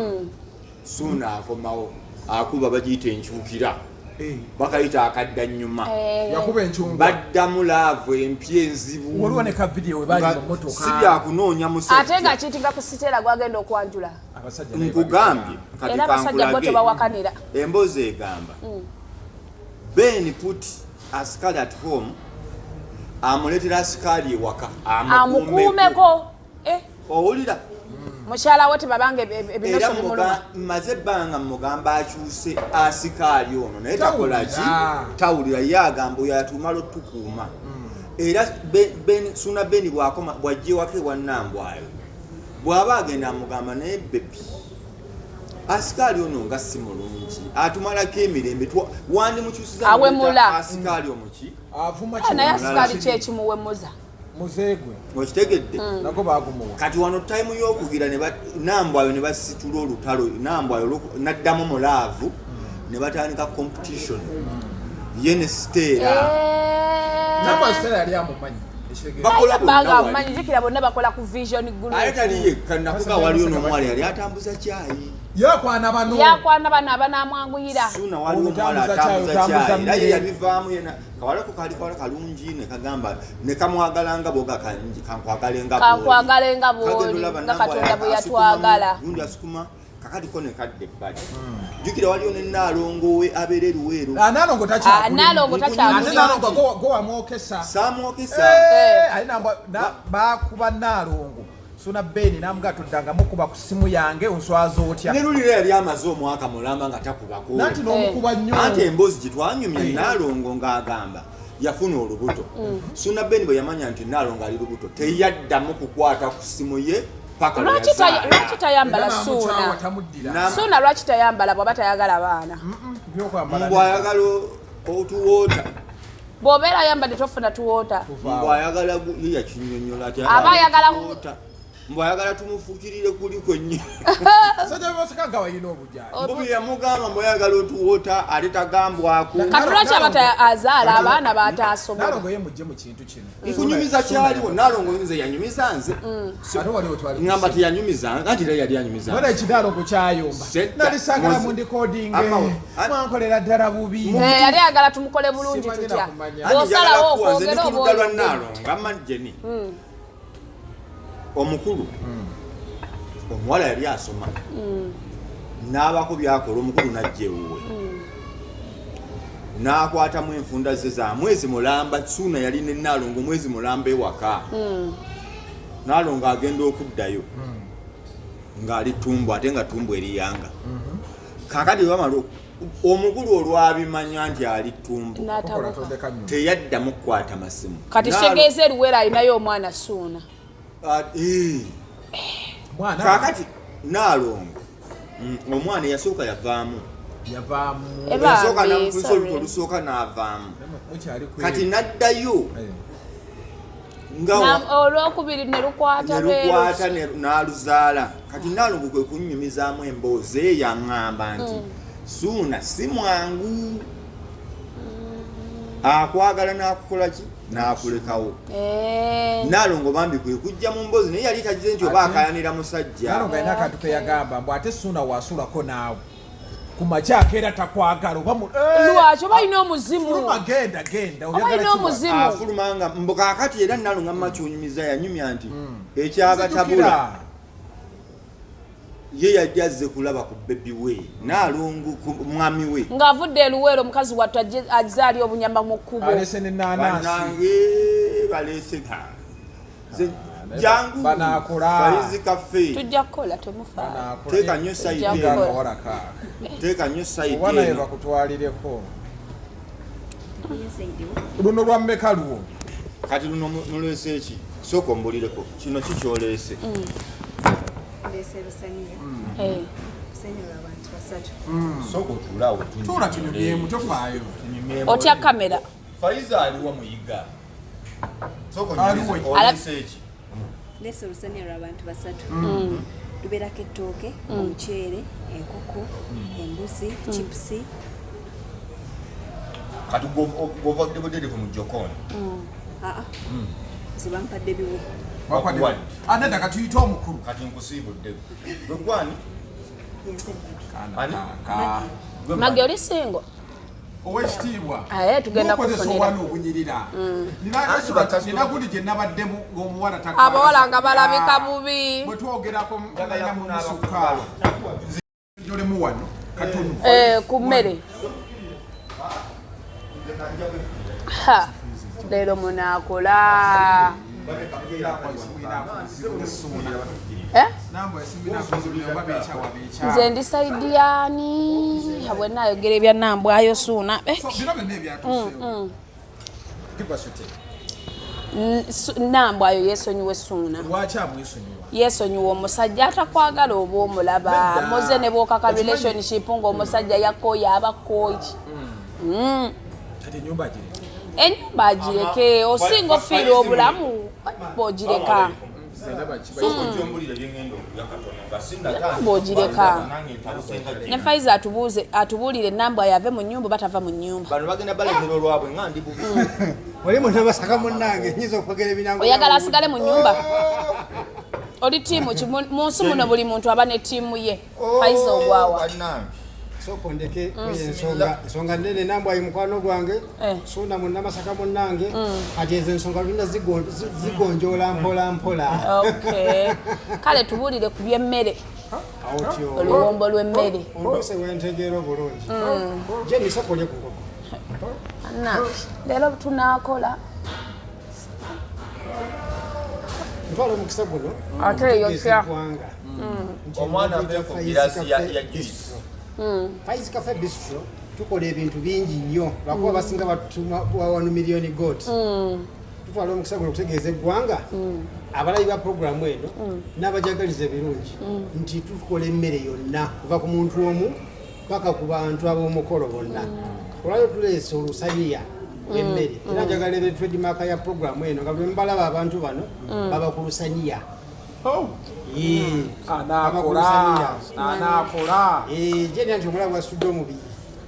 Suuna akomawo akuba bagiyita enkyukira, bakayita akadda nnyuma. Yakuba enkyungwa. Baddamu love empya enzibu. Waliwo ne ka video we baali Nga mu mmotoka. si byakunoonya Ate musajja. nga kiitinga ku Siteera gwagenda okwanjula. Abasajja naye Nkugambye kati Era abasajja bo kankulage. tebawakanira. Emboozi egamba Ben put askari at home, amuleetera asikaali ewaka amukuumeko. Eh, Owulira? Mukyala we tebabanga Era ebinoso bimuluma. maze ebbanga mugamba akyuse asikaali ono, naye takola ki? Tawulira. Tawulira. Ye agamba oyo atumala otukuuma. Era Suna Beni bwakoma bwajja ewaka ewa Nambwayo, bw'aba agenda amugamba, naye baby, asikaali ono nga si mulungi, atumalako emirembe, wandimukyusiza Awemula. asikaali omuki. Avuma. Ah, naye Kino asikaali kyekimuwemuza. Muzeegwe. Okitegedde? Nagwo baagumuwa. Kati wano time y'okugira ne Nambwayo ne basitula olutalo, Nambwayo n'addamu mu love ne batandika competition ye ne Siteera. Nambwa Stella yali amumanyi. Ekitegeeza. Bakola bonna Banga wali. amumanyi, jjukira bonna bakola ku Vision Group. Ate tali yekka, nakuga waliyo n'omuwala yali atambuza kyayi. Yakwana bano. Yakwana bano abanamwanguyira. Suuna waliwo omuwala Otambuza kyayi, atambuza otambuza kyayi, era ye mmere. yabivaamu yena kawalako kaali kawala kalungi ne kagamba ne kamwagalanga boga kankwagale nga bw'oli. Kankwagale nga bw'oli, Kagenda olaba nga Nambwa Katonda bwe asukumamu, yatwagala. gundi asukuma kakati ko ne kadda ebbali. Jjukira waliyo ne Naalongo we abeera eruweero. Ah, Naalongo takyakulima. Ah, Naalongo takyakulima. Ate Naalongo go wamwokesa. Saamwokesa. Eh, ate bakuba Naalongo. Suna Ben namugaa toddanga mukuba ku simu yange, onswaza otya. Ne lulira yali amaze omwaka mulamba nga takubako. Nanti n'omukuba nnyo. Anti emboozi gye twanyumya, Naalongo ng'agamba yafuna olubuto. Suna Ben bwe yamanya nti Naalongo ali lubuto, teyaddamu kukwata ku simu ye paka lwe Lwaki yazaala. lwaki tayambala? Era n'amukyawa, Suuna tamuddira. Suuna lwaki tayambala bw'aba tayagala baana? Byokwambala. Mbw ayagala otuwoota. Bw'obeera ayambadde tofuna tuwoota. Mbw ayagala ye yakinyonyola ati Aba ayagala tuwoota. Mbw ayagala tumufukirire kuli kwennyini. Basajja b'Masaka nga balina obujaayi. Mbu bye yamugamba, mbw ayagala otuwoota ate tagambwako. Kati lwaki aba azaala abaana bataasobola? Naalongo ye mujje mu kintu kino. Nkunyumiza kyaliwo. Naalongo nze yanyumiza nze. Ate wali otwali. Ngamba teyanyumiza, anti era yali anyumiza. Wala ekidaalongo kyayomba. Sedda. Nalisangala Muzi- mu ndikodinge. Ama- Mwankolera ddala bubi. Eh, yali ayagala tumukole bulungi. Simanyi Tutya? nakumanya. Anti njagala Bw'osalawo kuwa, nze ndi okwogera ku oba ludda lwa oyogera. Naalongo amma Jeni omukulu. Omuwala yali asoma n'abako byakola, omukulu najja ewuwe n'akwatamu enfunda ze za mwezi mulamba. Suuna yali ne Naalongo mwezi mulamba ewaka. Naalongo agenda okuddayo ng'ali tumbu, ate nga tumbu eriyanga. Kakati bamala omukulu olwabimanya nti ali tumbu, Okola N'atabuka. tondeka nnyo. teyaddamu kukwata masimu. Kati kitegeeza eruwera alinayo omwana Suuna. Ah, eh. Mwana. Kakati Naalongo, omwana eyasooka yavaamu. Yavaamu. Eyasooka Bambi, namufunisa sorry. olubuto olusooka n'avaamu. Mukyali ku Kati n'addayo nga Olwokubiri ne lukwata. Ne lukwata n'aluzaala. Kati Nalongo kwe kunnyumizaamu emboozi eyo, yaŋŋamba nti Suuna si mwangu, akwagala n'akukola ki, n'akulekawo. Nalongo bambi kwe kujja mu mboozi, naye yali tagize nti oba akayanira musajja. Nalongo alina akantu ke yagamba mbu ate Suuna wasulako naawe, ku makya akeera takwagala oba Lwaki? Oba alina omuzimu? Fuluma, genda, genda. Oba alina Oyagala ki? omuzimu? Afuluma nga mbu kaakati era Nalongo amakyunyumiza yanyumya nti ekyabatabula, Nzijukira. ye yajja azze kulaba ku baby we, Naalongo ku mwami we. Ng'avudde eluweero, omukazi wattu azze ali obunyama mu kkubo. Alese nenanasi. Bannange, baleese Nze jangu. Banaakola. Faizi Cafe. Tujja kukola, temufaayo. Teeka nnyo side Tujja eno. kukola. Teeka nnyo side Oba naye eno. bakutwalireko luno lwa mmeka lwo? Kati luno muleese eki? Sooka ombulireko, kino kikyoleese? Ndeese ebisaniya. Olusaniya lw'abantu basatu. Sooka otuulaawo. Tuula tunyumyemu, tofaayo. Otya kamera? Faiza aliwa muyiga? Sooka Aliwo. onyumize, oleese eki? Ndeese olusaniya lw'abantu basatu. Lubeerako ettooke, omuceere, enkoko, embuzi, chipusi. Kati govadde butereevu mu jokoni? Aa, nze bampadde biwe. Bakuwadde. Anedda, katuyite omukulu. Kati nkusiibudde gwe gwani? Yenze Maggie. Ani? Ka Gwe? Maggie, oli single? Owekitiibwa. Aye, tugenda N'okozesa kufunira. obwana obunyirira. Anti bakasitoma- Nina guli gye nabaddemu ng'omuwala takwagala. Abawala nga balabika bubi. Bwe twogerako Njagala nalina kunaaba mumusukka. ku ngalo. Nyolemu wano katono. Ku mmere. Ha, leero munaakola. Eh? Nze ndi side yaani bwe naayogera ebya Nambwayo Suuna. Bino byonna ebyatuuseewo, give us your take. Nambwayo yeesonyiwe Suuna. Lwaki amwesonyiwa? Yeesonyiwa omusajja atakwagala oba omulaba. Nedda. Muze ne bwokaka Okimanyi- relationship ng'omusajja yakooye, aba kooyi. Kati enyumba agireke? Ennyumba agireke. Osinga ofiirwa obulamu bw'ogireka. Ojja byengenda okulya katono nga sinnatandika. Bw'ogireka. Nange ntabusenga. Ne Faiza atubuuze, atubuulire, Nambwa yave mu nnyumba oba tava mu nnyumba? Bano bagenda balekera olwabwe nga ndi bubi. Oli munamasaka munnange, nyinza okwogera ebinango. Oyagala asigale mu nnyumba? Oli ttiimu ki? Mu nsi muno buli muntu aba ne ttiimu ye. Faiza, ogwawa? Bannange. Sooka ondeke kweyo ensonga, ensonga nene. Nambwayi mukwano gwange, Suuna munnamasaka munnange. Kati ezo ensonga tulina zigonjoola mpola mpola. Okay, kale tubuulire ku byemmere. Awo tyo. Oluwombo lw'emmere. Oluuse wentegeera obulungi. Jeni, sooka olye ku nkoko. Nange leero tunaakola. Ntwala omukisa guno Ate eyo okutegeeza tya? eggwanga nti Omwana baguyita ampe ku Faiz girasi Cafe ya juice. Bistro. Faiz Cafe Bistro tukola ebintu bingi nnyo, lwakuba basinga batuma wano Million Got. Tutwala omukisa guno okutegeeza eggwanga, abalabi ba puroguramu eno n'abajagaliza ebirungi, nti tukola emmere yonna kuva ku muntu omu paka ku bantu ab'omukolo bonna. Olwaliro tuleese olusaniya emmere, era njagala ebe trademark ya puroguramu eno nga bwe mubalaba abantu bano baba ku lusaniya. Yee, baba ku Anaakola. lusaniya. Anaakola. Jeni, nti omulabi wasudde omubiri.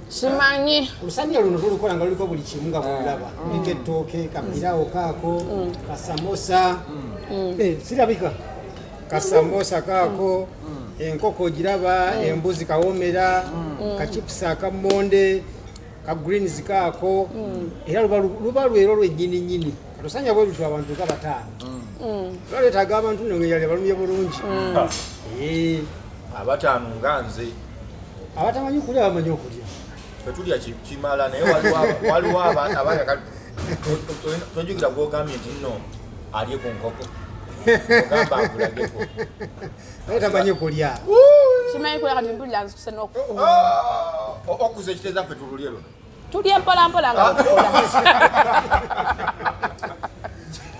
Simanyi. Olusaniya luno tulukola nga luliko buli kimu nga bwolaba, luliko ettooke, kapirawo kaako, kasamosa. Sirabika kasamosa kaako, enkoko ogiraba, embuzi kawomera, kachipusi akamonde, ka greens kaako, era luba lwero lwennyini nyini. Katusanya bwe lutyo abantu nga bataano, luba lwetaaga abantu nno ngeyali balumye bulungi. Abataano nga nze. Abatamanyi kulya bamanyi okulya. Fe tulya kimala, naye waliwo abalya. Tojjukira gwogambye nti nno alye ku nkoko, ogamba akulageko. Naye tamanyi kulya. Simanyi kulya, kati mpulira nzikuse n'oku Okuza ekiteeza ffe tululye luno. Tulye mpola mpola nga bwetukola.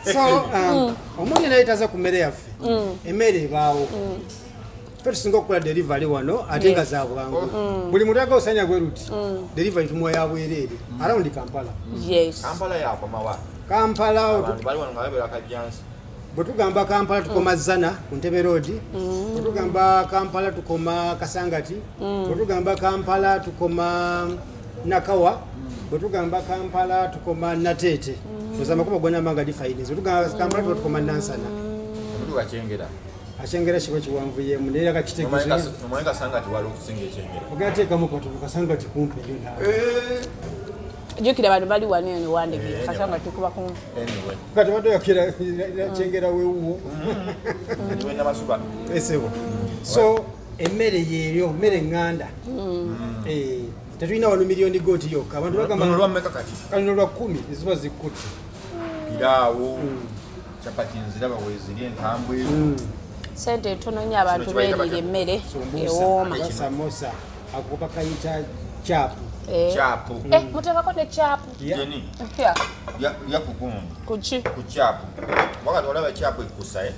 So omuntu naye taza ku mmere yaffe, emmere ebaawo. Ffe tusinga okukola delivery wano ate nga za bwangu. Buli muntu aga osanya bwe luti, delivery tumuwa ya bwereere around Kampala. Yes. Kampala yakomawa? Kampala Abantu bali wano nga babeera Kajjansi. Bwe tugamba Kampala tukoma Zana ku Ntebe Road, bwe tugamba Kampala tukoma Kasangati, bwe tugamba Kampala tukoma Nakawa, bwe tugamba Kampala tukoma Nateete. Oza amakubo gonna nga difines. Bwe tugamba Kampala tuba tukoma Nansana. Omutuka Kyengera. Akyengera kiba kiwanvuyeemu naye era kakitegeeza. Omanyi Kasangati wali okusinga Ekyengera. Ogenda teekamu katono, Kasangati kumpi nnyo naawe. Jjukira bano bali wano eno Wandegeya, Kasanga tukuba kumpi. Anyway, Kati badde oyakira Kyengera wewuwo. Niwe Namasuba. Esebo. So emmere yeeyo, mmere ŋŋanda. Tetulina wano miliyoni gooti yokka. Abantu bagamba Luno lwa mmeka kati? Kano lwa 10 eziba zikkutte. Piraawo, chapati nziraba weeziri enkambwe. Sente entono nnyo abantu Kino kibayita beeriira batya? emmere Sumbusa, ewooma. samosa, ako bakayita kyapu. Kyapu. Muteekako ne kyapu. Jenny, Yeah. lya ku gundi. Kuki? Ku kyapu. Wakati olaba kyapu ekkusa, eh?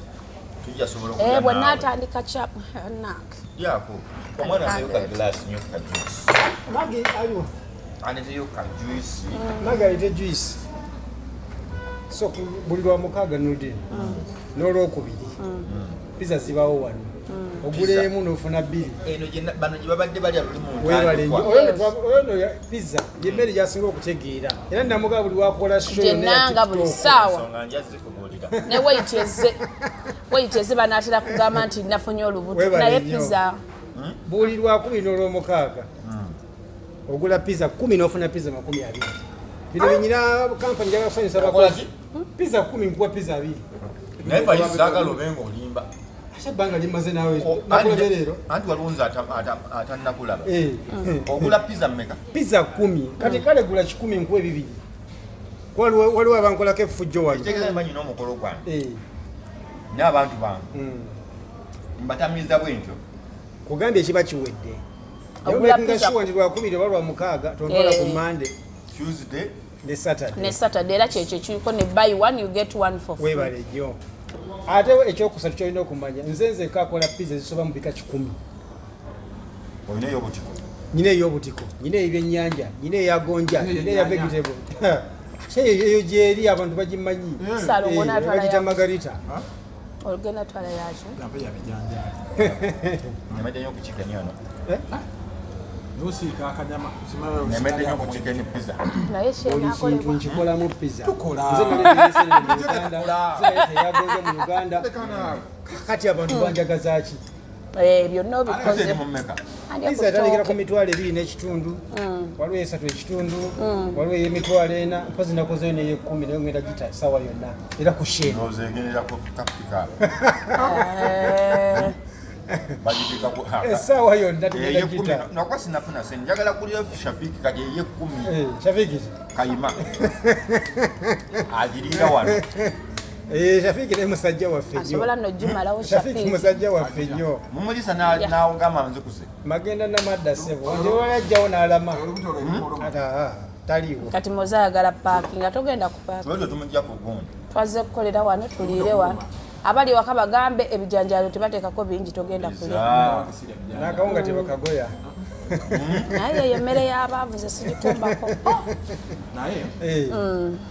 Tujja sobola okulya Bwe naawe. naatandika kyapu, nange. Lyako. Omwana azeeyo ka glass nnyo ka juice. Magi aliwo. Aleeteyo ka juice. Magi aleete juice. So buli lwa mukaaga Nurdin n'olwokubiri pizza zibawo wano. Ogula emu n'ofuna bbiri. Eno gye bano gye babadde balya luli mu Weebale nnyo. ntandikwa. Oyo nno pizza y'emmere gy'asinga okutegeera. Era namugaa buli wakola show yonna ya Gye nanga buli TikTok. ssaawa. Ensonga nja zikubuulira. Ne weight ezze banaatera kugamba nti nafunye olubuto. Weebale Naye nnyo. pizza. Buli lwakubiri n'olwomukaaga ogula pizza 10 n'ofuna pizza 20. Bino binyina kampani njagala kusanyusa Okola abakozi. Pizza 10 nkuwa pizza 2. Naye Faizi saagala obe ng'olimba. Ate ebbanga limaze naawe nakulabye leero. Anti waliwo nze atannakulaba. Ogula pizza mmeka? Pizza 10. Kati kale gula 100 nkuwe 2. Waliwo abankolako effujjo wano. Ekitegeeza mba nnina omukolo gwange. N'abantu bange. Mbatamiiza bwe ntyo. Kugambye ekiba kiwedde. Ogula Naye pizza sure nti lwakubiri oba lwamukaaga tontwala ku Monday. Tuesday. Ne Saturday. Ne Saturday era kyekyo kiriko ne buy one you get one for free. Weebale nnyo. Ate ekyokusatu ky'olina okumanya, nze nzekka akola pizza ezisoba mu bika 100. Olina ey'obutiko? Nyina ey'obutiko, nyina ey'ebyennyanja, nyina eya gonja, nyina eya vegetable. Ate eyo gyeri abantu bagimanyi. Salongo n'atwala Bagiyita ya- Margarita. Ogenda twala yaki? Gambe ya bijanjaalo. Nemedde nnyo ku chicken ono. N'osiika akanyama. Nemedde nnyo ku chicken pizza. Naye Buli kintu kyenakolebwa. nkikolamu pizza. Tukola. Nze naleeta ensenene mu Uganda, nze naleeta eya gonja mu Uganda. Leka naawe. Kati abantu banjagaza ki? Byonna Pizza obikoze. eri mu mmeka? Andi Pizza etandikira ku akuttooke. mitwalo ebiri n'ekitundu, waliwo esatu ekitundu, waliwo ey'emitwalo ena, mpozi nakozeyo n'ey'ekkumi naye ngenda gita essaawa yonna era ku sheeni. Ndowooza egendera ku kapika. Bagiteeka ku Essaawa yonna tugenda Ey'ekkumi gita. nakuba sinafuna ssente, njagala kulya Shafiki kati ey'ekkumi. Shafiki? Kayima. Agiriira wano. Shafiki naye musajja waffe nnyo. Asobola nno ogimalawo Shafiki Shafiki. musajja waffe nnyo. Mumulisa n'agamba nzikuse. Magenda namadda ssebo. Nze wali ajjawo n'alama. Olubuto lwe lukuluma. Ate, taliiwo. Kati Moze ayagala paaki nga togenda ku paaki. Lwekyo tumujja ku gundi. Twazze kukolera wano, tuliire wano. Abali waka bagambe ebijanjaalo tebateekako bingi togenda kulya. N'akawunga tebakagoya. Naye eyo emmere y'abaavu nze sigikumbako. Naye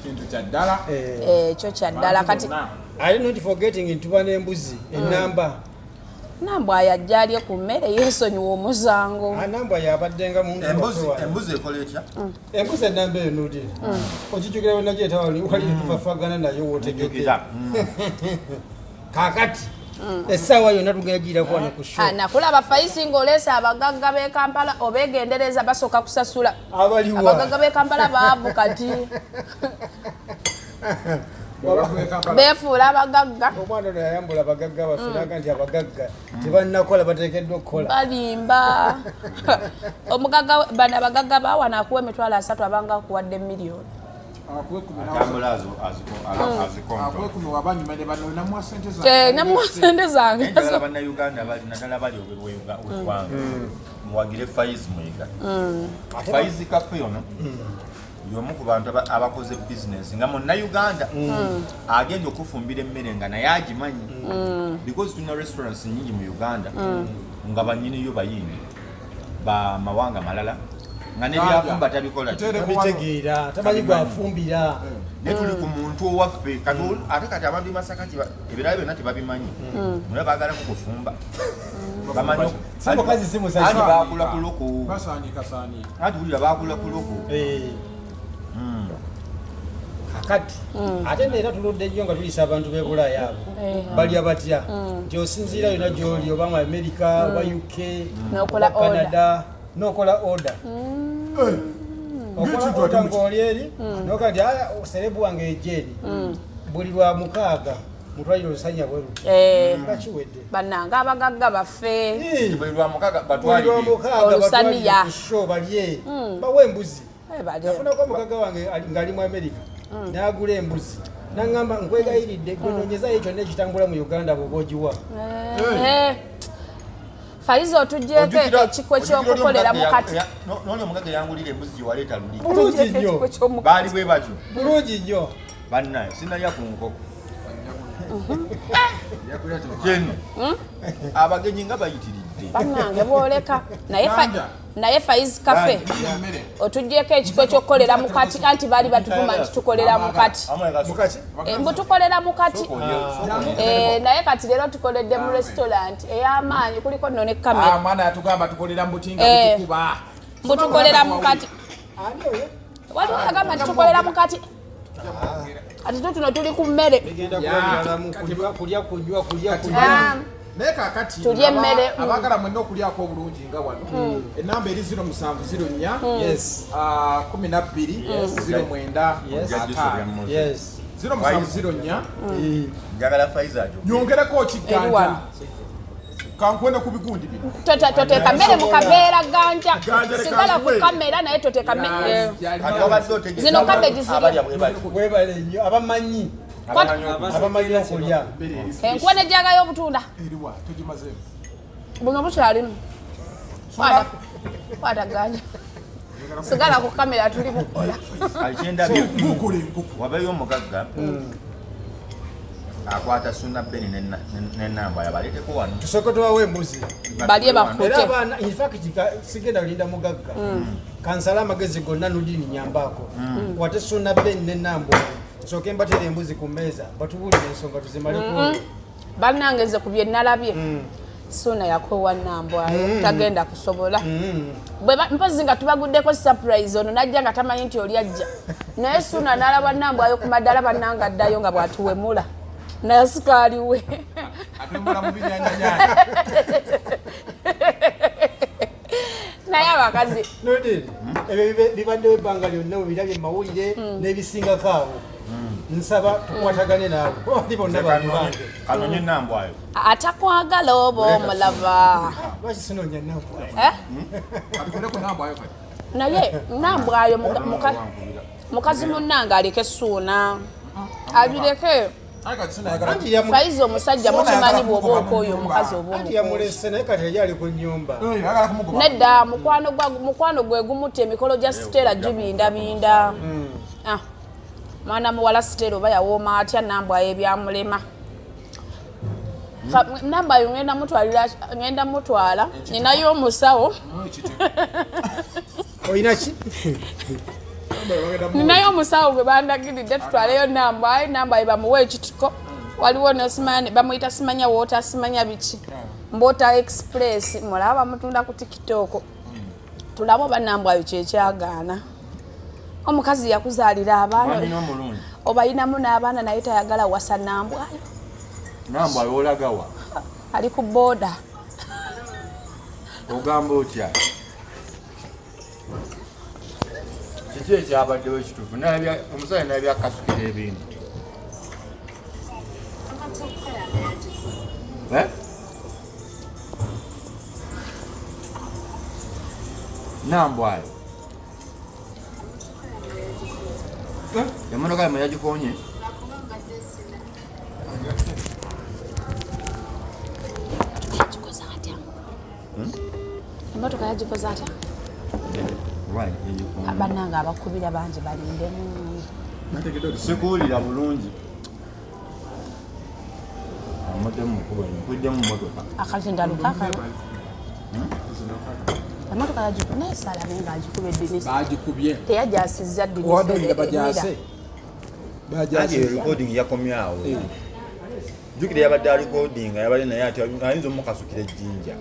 kintu kya ddala. Ekyo kya ddala kati. Ate not forgetting nti tuba n'embuzi ennamba. Nambwa yajja alye ku mmere yeesonyiwa omusango. Nambwa yabaddenga muntu waffe wano. Embuzi ekola etya? Embuzi ennamba eyo Nurdin. Okijjukira bwe nagyeta wali tufafagana naye w'otegedde. Njjukira. Kaakati essaawa yonna tugenda giyirako wano ku show. Nakulaba Faizi ng'oleese abagagga b'e Kampala obeegendereza basooka kusasula. Abaliwa. Abagagga b'e Kampala baavu kati. Beefuula abagagga. Omwana ono yayambula abagagga baffe n'agamba nti abagagga tebannakola bateekeddwa okukola. Balimba. Omugagga bano abagagga baawano akuwa emitwalo asatu abanga akuwadde miliyoni. Atambula azikonto. Akuwe kumi wabanyuma ne bano namuwa ssente zange. Namuwa ssente zange. Njagala bannayuganda bali naddala bali obweru w'eggwanga muwagire Faizi Muyiga. Faizi Cafe ono Y'omu ku bantu abakoze bizinesi nga munnayuganda agenda okufumbira emmere nga naye agimanyi, because tulina restaurants nyingi mu Uganda nga banyiniyo bayindi bamawanga malala nga nebyafumba tabikola. Tuteereko wano. Tabitegeera, tamanyi gwafumbira. Naye tuli ku muntu owaffe kati ate kati abantu b'e Masaka ebirala byonna tebabimanyi, muna baagala kukufumba. Bamanyi Si mukazi, si musajja. Anti bakula ku loko. Basaaniika saaniika. Anti wulira, bakula ku loko. Eh. Kakati ate neera tuludde nnyo nga tulisa abantu b'e Bulaaya abo. Balya batya nti osinziira yonna gy'oli, oba mu America oba UK N'okola oba Canada, n'okola order, okola Ng'ekintu order ate ng'oli eri noga nti, "Aya, celeb wange ejjeeri buli lwa mukaaga mutwalire olusanya bwe luti." Nga kiwedde. Bannange abagagga baffe. Eh, Buli lwa mukaga buli lwa batwalire mukaaga Olusaniya. batwalire ku show balye, bawe embuzi. Balye. Nafunako omugagga wange ng'ali mu America, n'agula embuzi naŋŋamba, "Nkwegayiridde gwe noonyezayo kyonna ekitambula mu Uganda bw'oba ogiwa." Eh. Faiza, otugyeko ekikwe ky'okukolera mukati. Noli omugagga yangulira embuzi gye waleeta luli. Bulungi nnyo. Ekikwe ky'omukati. Baali bwe batyo. Bulungi nnyo. Bannaye, sinalya ku nkoko keno, abagenyi nga bayitiridde. Bannange booleka naye Ganja. Naye Faiz Cafe, Emmere. otugyeko ekikwe ky'okukolera mukati, anti baali batuvuma nti tukolera mukati. Mukati. Eh, mbu tukolera mukati. Eh, naye kati leero tukoledde mu restaurant ey'amaanyi, kuliko nno ne kamera. Mwana yatugamba tukolera mu butinga Eh. butukuba. Mbu tukolera mukati. Ani oyo? Waliwo agamba nti tukolera mukati, kati tutuno tuli ku mmere. Bigenda Ya, kulabiralamu. kati- Kunywa, kulya, kunywa, kulya, kunywa. Ah, Naye kakati Tulye emmere, abaagala mwenna okulyako obulungi nga wano, enamba eri 0704 12 09 5. 0704. Njagala Faiza ajo. Nyongereko Eri kiganja. wano. Kankwenda ku bigundi bino. Toteeka mmere mu kaveera, ganja. Ganja leka Sigala ku nkuwe. kamera, naye toteeka mmere. Kati wabadde otegeeza Zino cabbage ziri- abalya bwe batyo. Webale nnyo abamanyi, Abamanyi okulya. abamanyi okulya. Enkuwa nejjagayo obutunda. Eriwa? Togimazeemu? Buno bukyalimu. Kwata, kwata ganja, sigala ku kamera, tuli mukola. Kali kyendabye, Gukola enkoko. wabeeyo omugagga akwata Suna Beni nenamba yabaleeteko wano. Tusooke tubawo embuzi. Balye bakute. Era abaana, in fact sigenda kulinda mugagga. Kansala amagezi gonna, Nudini nyambaako, kwate Suna Ben nenambwa, nsooke mbatera embuzi ku mmeeza, batubuulire ensonga tuzimaleko. Bannange, nze ku bye nalabye, Suuna yakoowa Nambwayo, tagenda kusobola. Mpozi nga tubaguddeko surprise, ono najja nga tamanyi nti oli ajja, naye Suuna n'alaba Nambwayo ku maddala, bannange addayo nga bw'atuwemula naye sikaaliwe. Atembula mu binyanyanyanya. Naye abakazi. Nudini, ebyo bibaddewo ebbanga lyonna, mubirabye mu mawulire n'ebisingako awo. Nsaba tukwatagane naawe kuba bali bonna bantu bange. Kanonye nambwayo. Atakwagala oba omulaba. Lwaki sinoonya nambwa? Eh? Atukole ku nambwayo kati. Naye Nambwayo mukazi munnange aleke Suuna, abireke. Aye kati sinayagala. Anti Faiza, omusajja Suuna mukimanyi, ayagala bw'oba kumugoba mu okooya nnyumba. omukazi oba Anti omukooya. yamulese, naye kati yali ali ku nnyumba. Eh, ayagala kumugoba. Nedda, mukwano gwe gumutta, emikolo gya Sitera gibindabinda. Ah, mwana muwala Sitera oba yawooma atya Nambwayo ebyamulema. Nambwayo ngenda mutwalira, ngenda mutwala, ninayo omusawo. Olina ki? Ninayo omusawo gwe bandagiridde tutwaleyo Nambwayo, Nambwayo bamuwe ekitiko. Waliwo nosimanya bamuyita simanya woota simanya biki, Mbota Express, mulaba bamutunda ku TikTok. Tulabe oba Nambwayo kyekyagaana. Omukazi yakuzaalira abaana, Mwanyina omulungi. obalinamu n'abaana, naye tayagala wasa Nambwayo. Nambwayo olagawa? Ali ku booda. Ogamba otya? Kiki ekyabaddewo ekituufu? Omusajja nabye akasukira ebintu. Eh? Nambwayo, emotoka yamwe yagikonye. Yagikoze atya emotoka? Yagikoze atya? Bannange abakubira bangi, balindemu. Sikuwulira bulungi. Amuddemu mukubo, nkuddemu motoka. Akazindalo kakano, emotoka yagikuba, naye saalabe nga agikuba eddirisa. Bagikubye. Teyajasiza. Wadde bajase. Anti recording yakomyawo. Jjukira yabadde arecordinga, yabadde naye ati ayinza omukasukira ejjinja.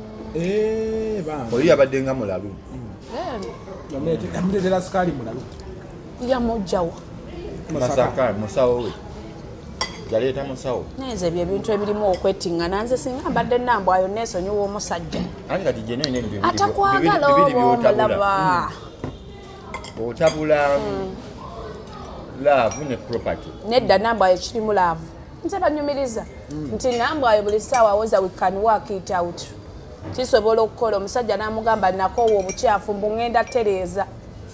Oli yabadde nga mulalu. Yamuleetera sikaali mulalu. Yamugjawa. Masaka musawo we yaleeta musawo. Naye nze ebyo ebintu ebirimu okwettiŋŋana, nze singa mbadde Nambwayo neesonyiwa omusajja. Anti kati gye nolina ebintu Atakwagala bibiri oba byotabula. omulaba. Otabula love ne property. Nedda, Nambwayo kirimu love. Nze banyumiriza nti Nambwayo buli ssaawa awoza, "We can work it out," kisobola okukola. Omusajja n'amugamba, "Nakoowa obukyafu, mbu ŋŋenda tereeza."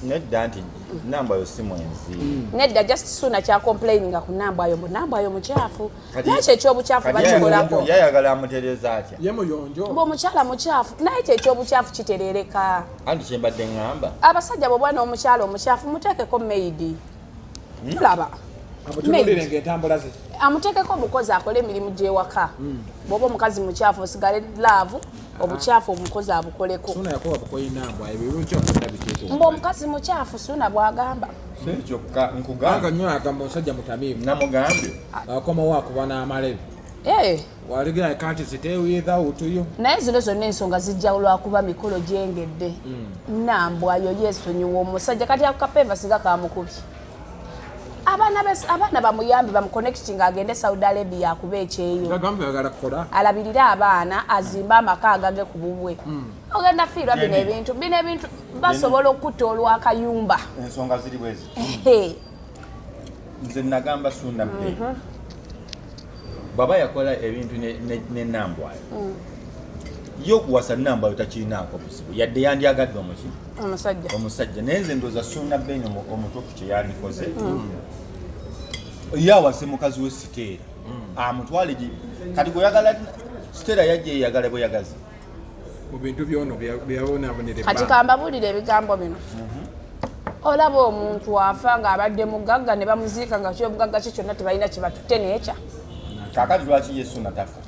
Nedda, nti Nambwayo si mwenzi. Nedda, just Suna kyacomplaininga ku Nambwayo, mbu Nambwayo mukyafu. Kati- Naye kyo ekyobukyafu Kati bakikolako. yayagala amutereeza atya? Ye muyonjo. Mbu omukyala mukyafu, naye kyo ekyobukyafu kiterereka. Anti kyembadde ŋŋamba. Abasajja, bw'oba n'omukyala omukyafu, muteekeko maid, tulaba. Amutunuulire ng'entambula ze. Amuteekeko omukozi akole emirimu gy'ewaka. Bw'oba omukazi mukyafu, osigale love, obukyafu omukozi abukoleko. Suna yakoba bukoyi Nambwa ebyo ebikyafu byonna biteeke. Mbu omukazi mukyafu, Suna bw'agamba. Si kyokka. Kubanga Nkugambye. nnyo agamba omusajja mutamiivu. Namugambye. Akomawo akuba n'amalebi. Eh, Waligira, "I can't stay without you." Naye zino zonna ensonga zijja lwakuba mikolo gyengedde. Nambwayo yeesonyiwa omusajja. Kati ako kapeva singa kamukubye, abaana bamuyambe, bamuconnecting, agende Saudi Arabia akuba ekyeyo. Agamba yagala kukola. Alabirire abaana, azimbe amaka agage ku bubwe. Ogenda fiirwa bino. Jenny. Ebintu bino, ebintu basobola okutta olwakayumba. Ensonga ziri bwezi. Nze nagamba Sunda Bey bw'aba yakola ebintu ne Nambwayo, ye okuwasa Nambwayo takirinaako buzibu, yadde yandyagadde omuki Omusajja. Omusajja. Naye nze ndowooza Sunda Ben omutuufu kye yandikoze, ye awase mukazi we Siteera, amutwale kati gweyagala. Siteera yajja yeyagala bweyagazi. Mu bintu byono byabonabonera. Kati kambabuulire ebigambo bino. Olaba omuntu afa ng'abadde mugagga, ne bamuziika nga kyobugagga kye kyonna tebalina kye batutte nekya. Kakati lwaki ye Suna tafa?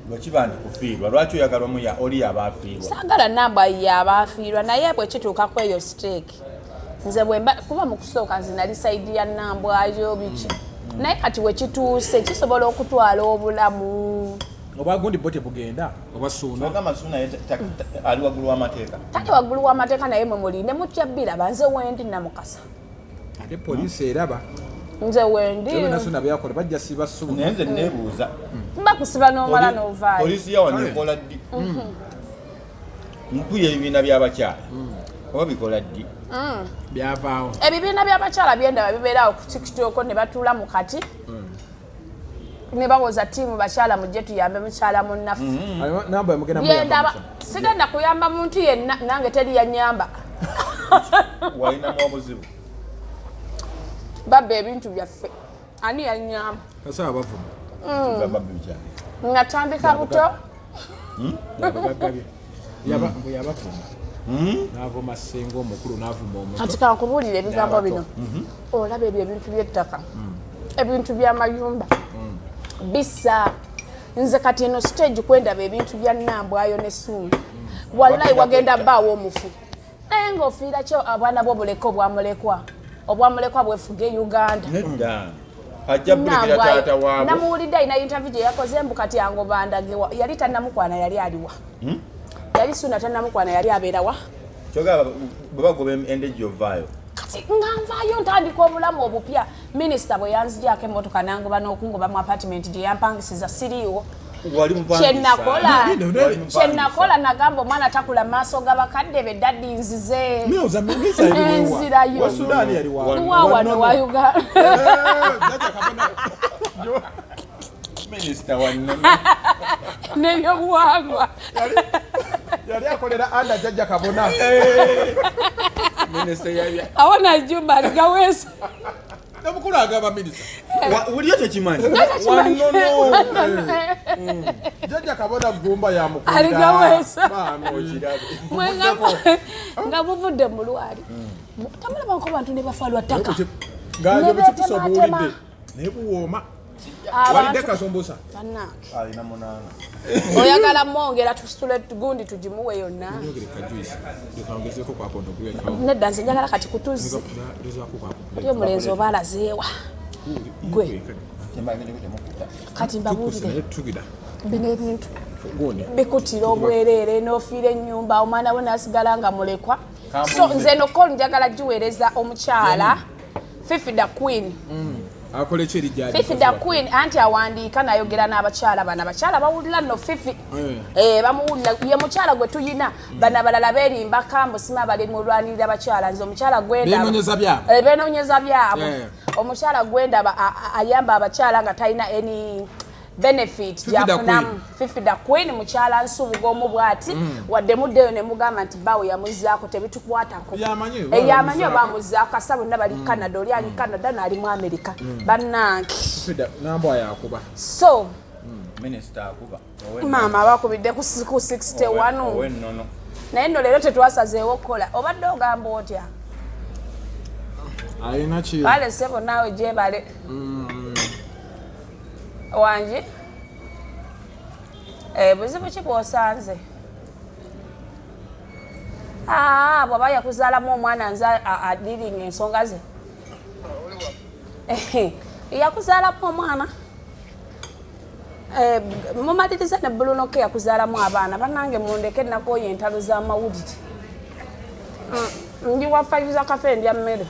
Lwekiba nti kufiirwa, lwaki oyagala omu oli yaba afiirwa? Saagala Nambwa yaba afiirwa, naye bwe kituuka ku eyo stake, nze bwemba kuba mu kusooka nze nali side ya Nambwayo biki, naye kati we kituuse kisobola okutwala obulamu. Oba gundi bo tebugenda oba Suuna. Ogamba Suna ye ali waggulu w'amateeka? Tali waggulu w'amateeka, naye mwe mulinde mutya biraba. Nze wendi Namukasa. Ate poliisi eraba. Nze wendi. Byonna Suuna byakola bajja siba Suuna. Naye nze neebuuza. Bakusiba n'omala n'ovaayo. Poliisi yawano ekola ddi? Mpuya ebibiina by'abakyala oba bikola ddi? Byavaawo. Ebibiina by'abakyala byendaba bibeerawo ku TikTok, ne batuula mu kati ne bawoza, "Ttiimu bakyala, mujje tuyambe mukyala munnaffe." Namba mugenda. Byendaba, sigenda kuyamba muntu yenna, nange teri yanyamba. Walinamu obuzibu? Babba ebintu byaffe, ani yanyamba? Kasaba bavuma. Babbi kyalo. Natandika buto. Yabagagabye mbu yabavuma, n'avuma ssenga omukulu, n'avuma omuto. Kati kankubuulira ebigambo N'abato. bino. Olaba ebyo ebintu by'ettaka, ebintu by'amayumba bisa. Nze kati eno stage kwendaba ebintu bya Nambwayo ne Suuna, wallayi wagenda bbaawo omufu, naye ng'ofiira kyo abaana b'obuleka, obwamulekwa bwefuga e Uganda. Nedda, ajja bulekera taata waabwe. Namuwulidde alina interview gye yakoze, mbu kati angobandagewa. Yali tannamukwana, yali aliwa? Yali Suuna tannamukwana, yali abeerawa? Kyogamba bwe bagoba endejja ovaayo? Kati nga nvaayo, ntandika obulamu obupya. Minisita bwe yanzigyako emmotoka nangoba n'okungoba mu apartment gye yampangisiza, siriiwo. Wali mupangisa. Kyenakola, Wali mupangisa. kyenakola, nagamba omwana takula maaso g'abakadde be, daddy nzize. Miyoza minisa yali wewa. Enzirayo. Wa Sudan yali wa. Wa wano wa Uganda. Jjajja Kabona. Minisita wannono. N'ebyobuwangwa. Yali akolera anda Jjajja Kabona. Minisita yabya Awo najumba aligaweesa. Omukulu agamba minisita. Wulira tekimanyi. Wanono. Jjajja Kabona Gumba yamukulira. Aligaweesa. Maama okirabe. Mwe nga muvudde mu lwali tamulabako bantu ne bafa lwa ttaka. Ganja Ne bukikusa beetematema. obuwulidde. Naye buwooma. Abantu- Walidde kasumbusa. Bannange. Alina munaana. Oyagala mwongera tusitule gundi tugimuwe yonna. Nyongere ka juice. Leka ongezeeko kwakondo kulekawo. Nedda nze njagala kati kutuzi. Gezaako kwakondo. Oli omulenzi oba alazeewa gwe kati Tukuse mbabuulire naye tugira. bino ebintu Gundi. bikutira obwereere n'ofiira ennyumba omwana we n'asigala nga mulekwa. So nze nokol njagala giweereza omukyala Fifi the Queen. Akola ki eri gyali? Fifi the Queen anti awandiika nayogera n'abakyala bano abakyala bawulira nno Fifi. Eh, bamuwulira ye mukyala gwe tuyina bano abalala beerimbaka mbusima bali mulwanirira bakyala nze omukyala gwendaba Beenoonyeza byabwe. Eh, beenoonyeza byabwe. Eh. Omukyala gwendaba ayamba abakyala nga talina any benefit Fifi the gyafunamu. Fifi the Queen mukyala Nsubuga omu bw'ati wadde muddeyo ne mugamba nti bbaawe yamuzzaako tebitukwatako. Yamanyi oba Eh, yamanyi oba yamuzzaako. amuzzaako kasa bonna bali Canada oli ali Canada n'ali mu America bannange. Fida nambwa yakuba. So Minisita akuba. maama bakubidde ku 61. Owennono. Naye nno leero tetwasazeewo okukola obadde ogamba otya? Alina ki? Kale ssebo naawe gyebale wangi. Eh, buzibu ki bw'osanze? Ah, bw'aba yakuzaalamu omwana nze adiringa ensonga ze. Eh, yakuzaalamu omwana. Eh, mumaliriza ne Bruno K yakuzaalamu abaana. Bannange mundeke nakooya entalo z'amawulire. Ndi wa Faiza Cafe ndya mmere.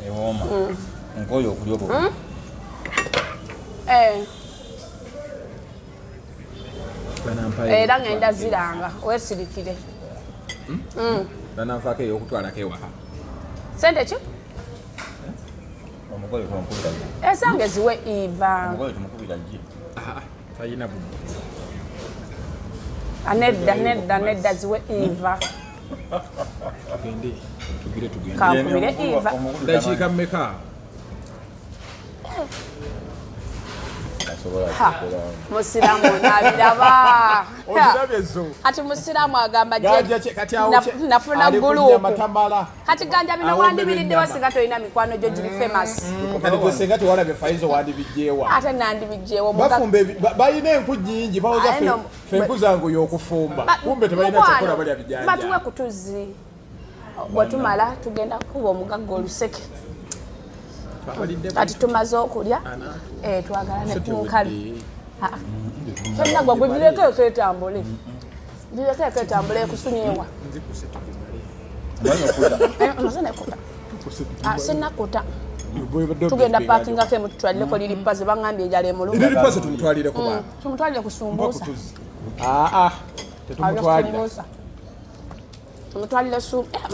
Ewooma. Nkoye okulya obwo. Eh, era ngenda ziranga weesirikire. Bananfaako ey'okutwalako ewaka. Sente ki? Omugole tumukubira gye. Ezange ziwe Eva. Omugole tumukubira gye. Talina budde. Ah, nedda nedda nedda ziwe Eva. Tugende. Tugire tugende. Kankubire Eva. Omugulu Dakiika mmeka? tasobola Ha, kukola. musiraamu onaabiraba. Ogirabye zo. Kati musiraamu agamba Ganja kati awo nafuna ali ku gulupu. nnyama tamala. Kati ganja bino Awo wandibiriddewa ennyama. singa tolina mikwano gyo giri famous. Kati gwe senga tewalabye Faizo wandibijjeewa. Ate nandibijjeewo. Bafumba balina enku nnyingi bawoza Aye no, ffe enku zange y'okufumba. Kumbe tebalina Mukwano, kyakola balya bijanja. batuwe kutuzi bwe tumala tugenda kukuba omugagga oluseke. Twabalidde Kati tumaze okulya eh, twagala ne kunkalu. Tolina gwe gwe girekeeko etambule girekeeko etambule ekusunyiwa. Nzikuse tugimale. Omanyi okuta. Eh, maze nekuta. Ah, sinnakuta. Bwe- Tugenda paakingako emututwalireko liri paze baŋŋambye enjala emuluma. Liri paze tumutwalireko baaba. Tumutwalire ku Mpa sumbuusa. kutuzi. Aa, tetumutwalira. Sumbuusa. Tumutwalire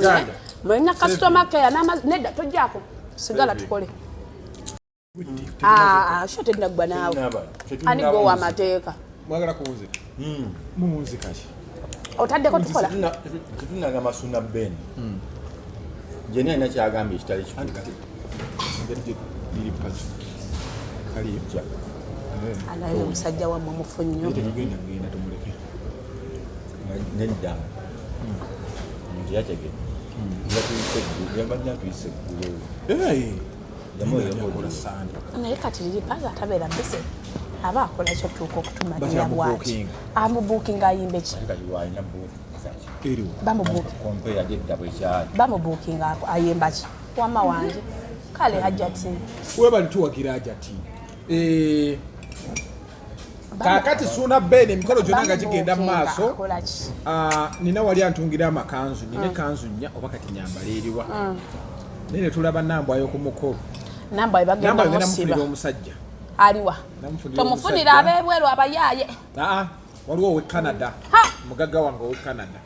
Ganja. mulina customer care n'amazzi nedda tojjaako sigala tukole. Ah, ah, sho tenaggwa naawe. Ani gwe w'amateeka? Mwagala kuwunzika? Muwunzika ki? Otaddeko tukola? Tetunagamba Suna Ben. Jeni alina kyagambye ekitali kikulu. Anti kati engeri gye liri pazo. Kaliyo. Anaye omusajja wammwe mufu nnyo. Naye tetugenda kugenda tumuleke. Nedda. Omuntu yategedde. Yatuyise eggulo. Yabadde atuyise eggulo. Yamuweerako Yakola Sande. Naye kati liri pazo atabeera busy aba akola kyotuuka okutumalira Batya bwati. amubuukinga. Amubuukinga ayimbe ki? Ate kati lwalina buuki. Eriwo. Bamubuuki. Kompe yali edda bwekyali. Bamubuukinga ayimba ki? Wamma wange. Kale Hajjati. Webali tuwagira Hajjati. Eh, kaakati Suuna Ben emikolo gyonna nga gigenda mu maaso. Akola ki? Ah, nina wali antungira amakanzu nina ekanzu nnya oba kati nyambala eriwa naye ne tulaba nambwayo ku mukolo. Namba we bagenda Nambwayo ngenda musiba. mufunira omusajja. Aliwa? Namufunira Tomufunira omusajja. ab'ebweru abayaaye. Aa, waliwo owe Canada. Ha! Mugagga wange owe Canada.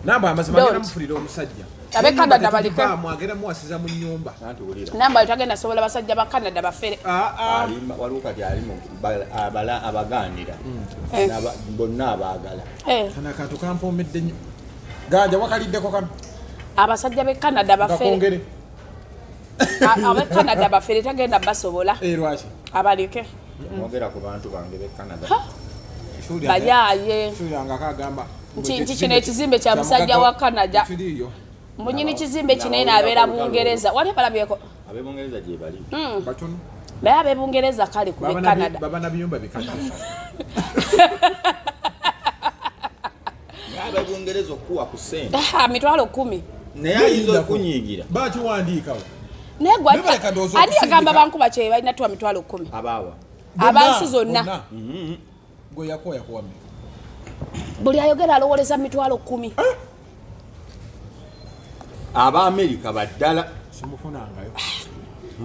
Nambwa amazima Don't. ngenda mufunira omusajja. Abe Ennyumba Canada baleke. tetugivaamu, agenda muwasiza mu nnyumba. Anti wulira. Namba we tagenda sobola basajja ba Canada bafere. Aa, aa. Waliwo kati alimu abagaanira. Eh. Bonna abaagala. Eh, Kano akantu kampoomedde nnyo. Ganja wakaliddeko kano abasajja b'e Canada bafere. gakongere. Abe Canada bafere tagenda basobola. Lwaki? Abaleke. Mwogera ku bantu bange b'e Canada. Bayaye. Nti kino ekizimbe kya musajja wa Canada. Munyini kizimbe kino abeera Bungereza. Wali balabyeko? Abe Bungereza gye bali. Batono. Naye abe Bungereza kale ku Canada. Baba na biyumba bikadde. Abe Bungereza okuwa ku ssente. 10,000. Naye ayinza okunyiigira. Bakiwandiikawo. Naye gwe ani agamba bankuba kye balina tuwa 10,000? Abaawa. Abansi zonna. Gwe yakuwa yakuwa mmeka? Buli ayogera alowoleza 10,000. Abaamerika baddala. Simufunangayo.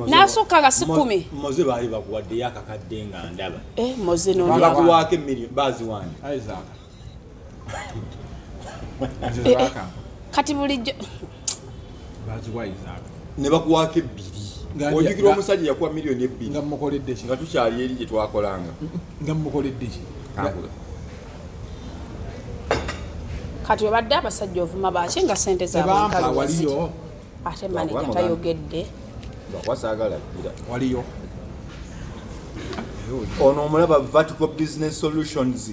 Nasukka nga si 10. Moze baali bakuwaddeyo akakadde nga ndaba. Moze no. Bakuwaako emiliyoni baziwande. Isaac. Kati bulijjo baziwa Isaac. Ne bakuwaako 2. Ojjukira omusajja yakuwa miliyoni 2. Nga mmukoledde ki? Nga tukyali eri gye twakolanga. Nga mmukoledde ki? Kati obadde abasajja ovuma baaki nga ssente zaabwe waliyo. Ate maneja tayogedde. Bakwasagala gira. Waliyo. Ono omulaba Vertical Business Solutions.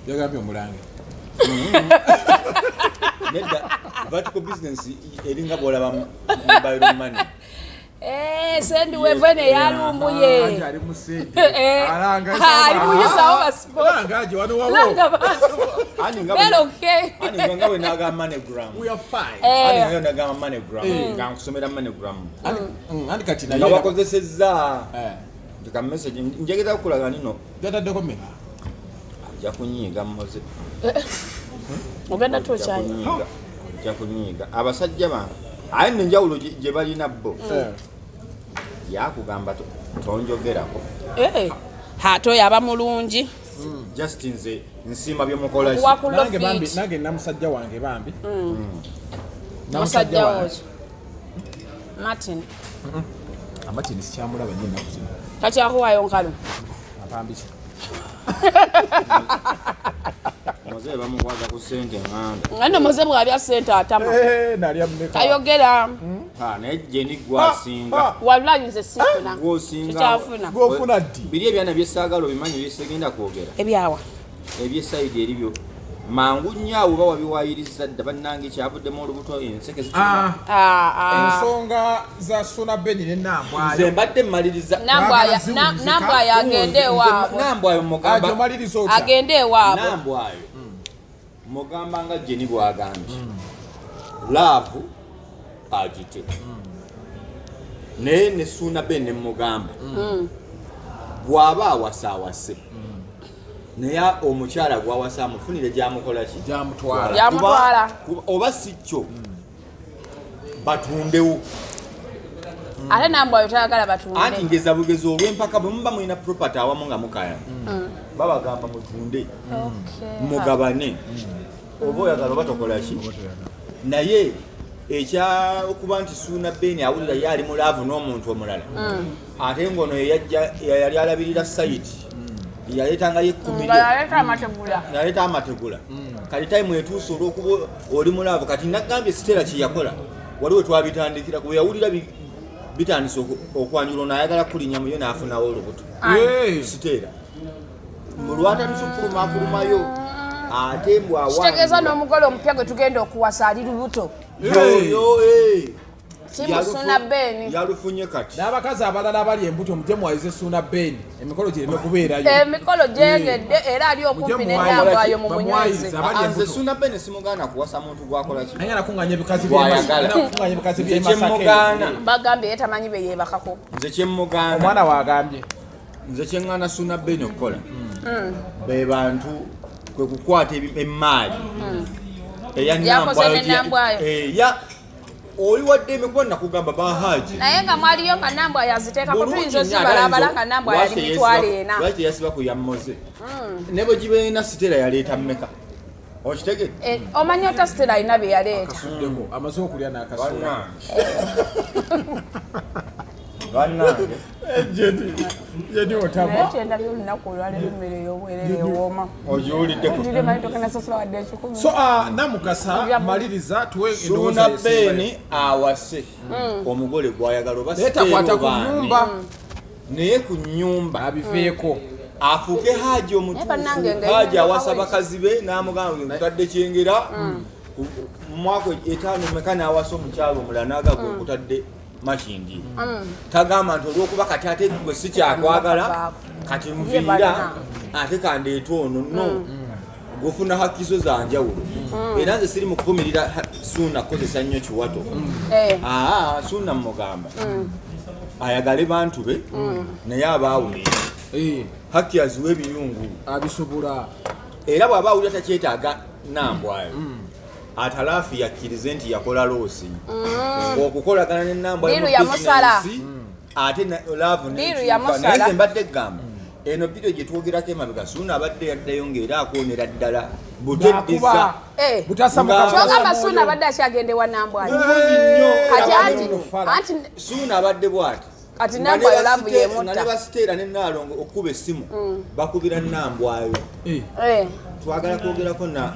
Yagambye omulange. Nedda Vertical Business eringa bw'olaba mobile money. Sendi wevene yalumbuye. Ali mu sente. Alanga. Ali muyisawo basipoti. Alanga aje wano wawo. Langa bantu. Ani nga bwe nagamba MoneyGram. We are fine. Ani nga nagamba MoneyGram. Nga nkusomera MoneyGram. Ani kati naye. Nga bakozesezza. Ndika message njegeza kukulaga nino. Yataddeko mmeka? Ajja kunyiiga Moze. Ogenda tukyayi. Ajja kunyiiga. Abasajja bange. Aye nno enjawulo gye balina bo. Yakugamba tonjogerako. Ate oyo aba mulungi. Just nze nsiima byemukola ki. Nange bambi, nange namusajja wange bambi. Musajja wo. Martin. Martin sikyamulaba nnyo ennaku zino. Takyakuwaayo nkalu. Apambi ki? Moze bamukwata ku ssente ŋŋanda. Nga nno Moze bw'alya ssente atama. Nalya mmeka? Tayogera. Naye Jenny gw'asinga. Wallahi nze sifuna. Gw'osinga. Sikyafuna. Gw'ofuna ddi? Biri ebyana bye saagala obimanyi bye sigenda kwogera. Ebyawa. Eby'essayidi eri byo. Mangu nnyo awo oba wabiwaayiriza dda bannange kyavuddemu olubuto enseke zituma. Ensonga za Suna Beni ne Nambwayo. Nze mbadde mmaliriza. Nambwayo agende ewaabwe. Nambwayo mugamba. Ajomaliriza otya? Agende ewaabwe. Nambwayo. Mugamba nga Jenny bw'agambye. Love agite. Naye ne Suna Beni ne mugamba. Bw'aba awasa awase. Naye omukyala gw'awasa amufunire gy'amukola ki? Gy'amutwala. Gy'amutwala. Oba si kyo batundewo. Ate Nambwayo tayagala batunde. Anti ngeza bugezi olw'empaka bwe muba mulina property awamu nga mukayana. Babagamba mutunde. Mugabane. Oba oyagala oba tokola ki? Naye ekya okuba nti Suna Beni awulira ye ali mu laavu n'omuntu omulala. Ate ng'ono yali alabirira site. Yaleetangayo ekkumi lye. Yaleeta amategula. Yaleeta amategula. Kati time etuuse olw'okuba oli mu laavu. Kati nagambye Stella kye yakola. Waliwo twabitandikira kuba yawulira bitandise okwanjula ono ayagala kulinnya mu ye n'afunawo olubuto. Stella. Mu lwatandise okufuluma afulumayo ate mbw'awa. Kitegeeza n'omugole omupya gwe tugenda okuwasa ali lubuto. Suna Beni. Yalufunye kati. N'abakazi abalala abali embuto mujje muwayize Suna Beni. Emikolo gireme kubeerayo. Emikolo gyengedde era ali okumpi ne Nambwayo mu munywezi. Nze Suna Beni simugaana kuwasa muntu gw'akola ki. Naye nakunganya ebikazi by'e Masaka. Bagambye ye tamanyi be yeebakako. Nze kye mmugaana. Omwana w'agambye. Nze kye ŋŋaana Suna Beni okukola. Be bantu kwe kukwata emmaali. Eya Nambwayo. Oli wadde emikuba nakugamba bahaji. Naye nga mwaliyo nga Nambwayo aziteekako tuyinza ozibalabala nga Nambwayo ali 4,000. Lwaki teyasiba ku ya Moze? Ne bwe giba erina Stella yaleeta mmeka? Okitegedde? Omanyi ota Stella alina bye yaleeta. Akasuddeko, amaze okulya n'akasuula. Bannange. Jeni otama. Naye kyendabye olunaku olwaleero emmere ey'obwerere ewooma. Ogiwuliddeko. Ndire manyi tokenasasula wadde 1,000. So Namukasa maliriza tuwe Suuna endowooza yesingayo. Beeni awase omugole gwayagala oba Naye takwata ku obaani. nyumba Naye ku nyumba abiveeko. afuuke haaji Naye bannange omutuufu. nga Haaji yina awasa kawezi. bakazi be n'amugamba nti nkutadde Kyengera mu mwaka 5 meka n'awasa omukyalo omulala n'aga gwe nkutadde Makindye. Tagamba nti olw'okuba kati ate gwe sikyakwagala kati nviira balina. ate kandeete ono no gufuna hakizo za njawulo. Era nze siri mu kuvumirira Suuna kukozesa nnyo kiwato. Aa, Suuna mugamba ayagale bantu be naye abaawule haki aziwe ebiyungu Abisobola. Era bw'aba awulira takyetaaga Nambwayo atalaafu yakkirize nti yakola loosi okukolagana ne Nambwayo Diru mu yamusala. bizinensi, ate laavu Diru n'ekyuka. yamusala. Naye nze mbadde gamba eno vidiyo gye twogerako emabega Suuna abadde yaddayo ng'era akoonera ddala buteddeza Nakuba. Eh. Butasa mukama. Kyogamba Suuna abadde akyagenda ewa Nambwayo. Bulungi nnyo. Kati Era anti Fala. anti Suuna abadde bw'ati Kati Nga Nambwayo ne laavu yemutta. nga ne basiteera ne Naalongo okuba essimu bakubira Nambwayo. Twagala kwogerako na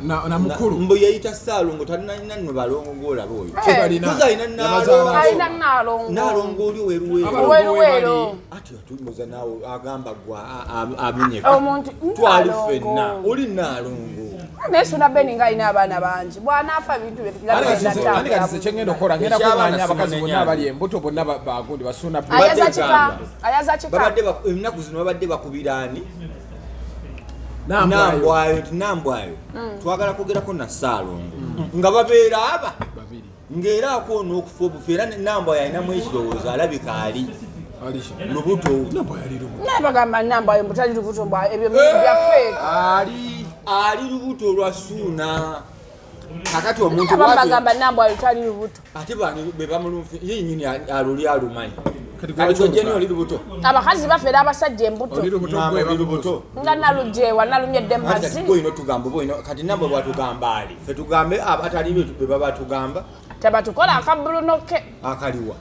Na mukulu. Mbu yeyita Ssaalongo talina nno balongo gw'olaba oyo. Tebalina. Kuza alina Yabazaala. Alina Naalongo. Naalongo oli weruweru. Abalongo Weruweru. Ati atumbuza naawe agamba gwa amenyeka. Omuntu Twali Naalongo. ffenna oli Naalongo. Naye Suuna Beni nga alina abaana bangi. Bw'anaafa ebintu bye Ani kati nze kyengenda okukola ngenda Eky'abaana kuŋŋaanya abakazi simunenya. bonna abali embuto bonna bagundi basuuna Ayaza Ayaza kika. gamba. Ayaza kika. Babadde ennaku zino babadde bakubira ani? Nambwayo. Nambwayo nti Nambwayo twagala kwogerako na Ssaalongo nga babeera aba Babiri. ng'era akoona okufa obufu era Nambwayo alinamu ekirowoozo alabika ali Alisha. lubuto. Nambwayo ali lubuto. Naye bagamba Nambwayo mbu tali lubuto mbwa ebyo bya fake. Ali. Ali lubuto lwa Suuna. Kakati omuntu Abamu bw'atyo- bagamba Nambwayo tali lubuto. ate bani be bamulunfi ye yennyini aluli alumanyi. Kati Kati gwe gwe Jenny oli lubuto. Abakazi bafera abasajja embuto. Oli lubuto Ngamba gwe oli lubuto. Nga nalugyewa nalumye dde Anti kati mazzi. gwe olina otugamba oba olina kati nambwe bwatugamba ali ffe tugambe abatali be be baba tugamba Tebatukola akabulunoke. akaliwa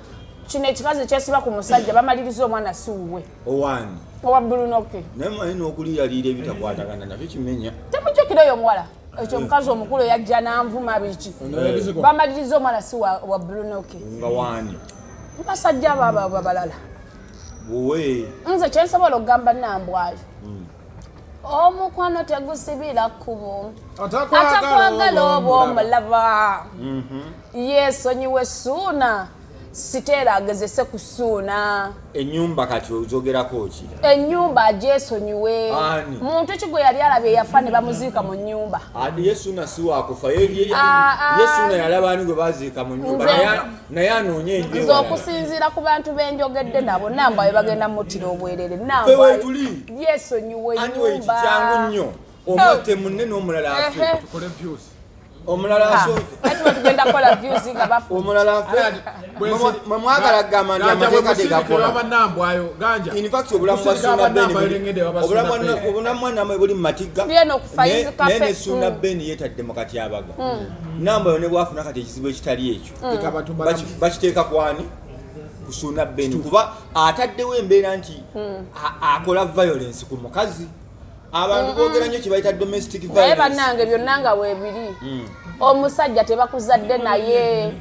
Kino ekikazi kyesiba ku musajja bamaliriza omwana si wuwe. owaani Owa bulunoke. naye manyi n'okuliiraliira ebitakwatagana nabyo kimenya. Temujjukira oyo omuwala. Ekyo omukazi omukulu yajja n'anvuma biki. Bamaliriza omwana si wa bulunoke. Nga waani Basajja abo abo abalala. buwe Nze kyensobola okugamba Nambwayo. Omukwano tegusibira kkubo. Atakwagala oba omulaba. Yeesonyiwe Suuna. Siteera agezese ku Suuna. Ennyumba kati ozogerako ki? Ennyumba agyesonyiwe. Ani? Muntu ki gwe yali alabye yafa ne bamuziika mu nnyumba? Adi ye Suuna si wakufa Ah, ah. ye Suuna yalaba ani gwe baziika mu nnyumba naye anoonye enju Nze ewalala. okusinziira ku bantu benjogedde nabo Nambwayo bagenda muttira obwerere. Ffe Nambwayo weetuli. yeesonyiwe Anyway, ennyumba. kikyangu nnyo omwatte munne n'omulala afe Ehe. Tukole views. omulala asooke Ati bwe tugenda kukola views nga bafu. omulala afe Mwe mwagala kugamba nti amateeka tegakola. Nambwayo ganja. In fact, obulamu bwa Musindika Suuna Beni abanambwayo nengende waba Suuna Beni. obulamu bwa Nambwayo buli mu matigga. Byeno okufa Naye Izi Cafe. ne Suuna Beni yeetadde mu katyabaga. Nambwayo ne bwafuna kati ekizibu ekitali ekyo Leka abantu balamu. Bakiteeka kwani ku Suuna Beni kuba ataddewo embeera nti akola violence ku mukazi. Abantu boogera nnyo kye bayita domestic Naye violence. bannange byonna nga weebiri. Omusajja tebakuzadde naye.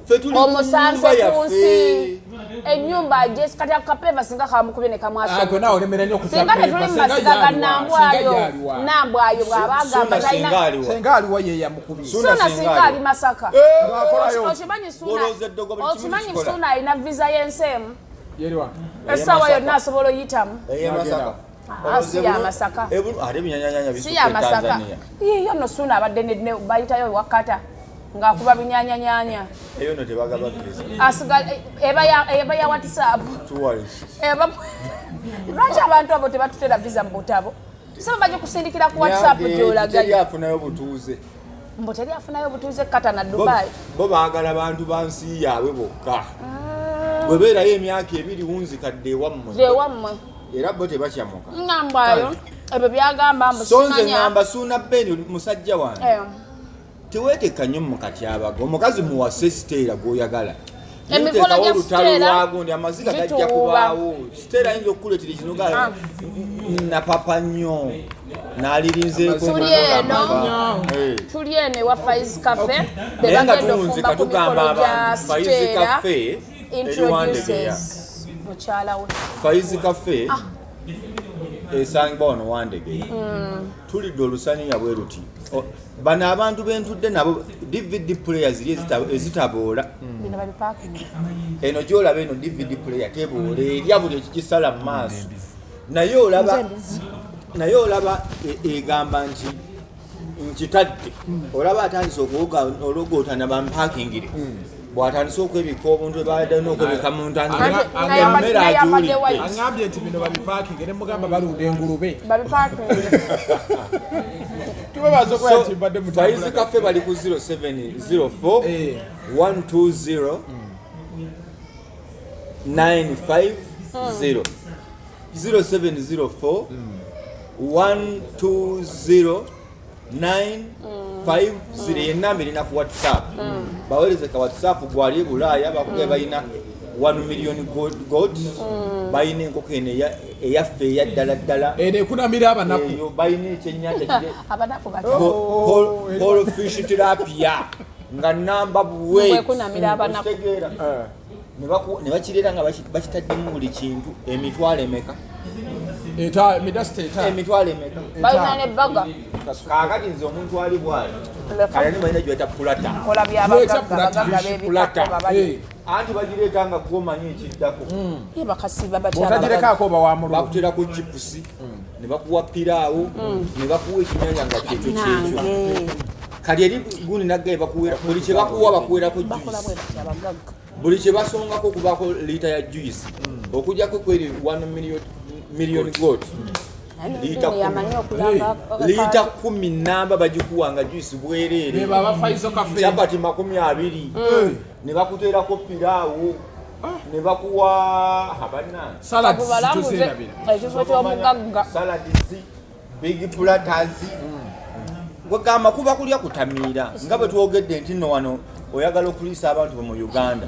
Ffe tuli ku Omusanze nnyumba ku yaffe. nsi. Ennyumba gyesi kati akapeva singa kamukubye ne Ah, kamwasa. gwe naawe olemera nnyo okutya Singa paper. tetuli mu Senga masiga ga yaliwa, Nambwayo. senga yaliwa. Nambwayo bw'aba agamba Suuna talina. singa aliwa. Senga aliwa ye yamukubye. Suuna Suuna singa singa ali aliwa. Masaka. Ng'akolayo. Okimanyi Suuna Olowooza eddogo buli kimu okimanyi kikola. Suuna alina visa y'ensi emu. Yeriwa. Essaawa Masaka. yonna asobola oyitamu. Ey'e Masaka. Ah, si ya Masaka. Ate ebinyanyanya Si bisuka ya e Masaka. Tanzania. Yiyo nno Suuna abadde bayitayo ewakata ng'akuba binyanyanyanya. Eyo nno tebagaba visa. Asigala eba ya WhatsApp. Tourist. Eba lwaki abantu abo tebatutera visa mu butabo? Saba bagikusindikira ku WhatsApp Teri gy'olagayo. afunayo butuuze. Mbu teri afunayo butuuze Qatar na Dubai. Bo baagala bantu ba nsi yaabwe bokka. Bwe beerayo emyaka 2 wunzikadde ewammwe. Ewammwe. Era bo tebakyamuka. Nambwayo ebyo byagamba mbu So nze simanya. ŋŋamba Suuna Beni musajja wange. Eh, Teweeteeka nnyo mu katyabaga. Omukazi muwase siteera gw'oyagala. Emikolo Nteekawo gya olutalo Stella lwagundi amaziga gajja gituwuba. kubaawo. Stella ayinza okukuleetera ekino ga napapa nnyo n'alirinzeeko. Tuli eno. Tuli eno ewa Faiz Cafe. Be Naye nga bagenda tuwunzika ofumba ku tugamba mikolo gya abantu Faiz Stella Cafe eri Wandegeya. introduces mukyala we. Faiz Cafe esangibwa wano Wandegeya. Tulidde olusaniya bwe luti. Bano abantu bentudde nabo DVD player ziri ezitaboola. Bino babipakinga. Eno gyolaba eno DVD player teboola, erya buli ekigisala mu maaso. Naye olaba, naye olaba egamba nti nkitadde. Olaba atandise okuwoga olwogootana bampakingire. Bw'atandise okwebikka obuntu bwe n'okwebikka mu ntandikwa, emmere Nayambadde agiwulidde. white. Aŋambye nti bino babipakinge ne mugamba balunda engulube. Babipakinge. Tubebaza okuba So, nti mbadde Faiz mutambula. Cafe bali ku 0704 120 950, 0704 120 950. Yenamba erina ku WhatsApp. Baweereze ka WhatsApp. Gwali e Bulaaya bakugee balina 1 million goat, balina enkoko eno eyaffe eya ddala ddala. Eno ekunamira abanaku. Eyo balina ekyennyanja kire Abanaku bati. Whole fish tilapia nga namba buwe. Bwekunamira abanaku. Okitegeera? Ne bakireera nga bakitaddemu buli kintu. Emitwalo emeka? Midasita etaano. Emitwalo emeka? Balina ne baga. Kaakati nze omuntu ali bwali Leka. kale ni balina gyebata pulata. Kola Lwekya byabagagga, plata, abagagga plata. b'ebikako babali. Anti bagireeta nga gwomanyi ekiddako. Ye bakasiba batya abagagga? Bw'otagirekaako oba wa mululu. Bakuteerako chipusi ne bakuwa piraawo ne bakuwa ekinyanja nga kyekyo kyekyo. Nange. Kali eri gundi naggaye bakuwera buli kye bakuwa, bakuwerako Bakola juice. bwe batya abagagga? Buli kye basongako okubaako liita ya juice, okujjako kweri 1 million goat. Liita Naye yamanyi okulanga. Liita 10 namba bagikuwa nga juice bwereere. Beba aba Faizo Cafe. Capati 20 ne bakuteerako piraawo ne bakuwa abanange. Salads Bubalambuze tuzirabira. ekifo ky'omugagga. Salads, big platters. Gwegamba kuba kulya kutamiira nga bwe twogedde nti nno wano oyagala okuliisa abantu bo mu Uganda.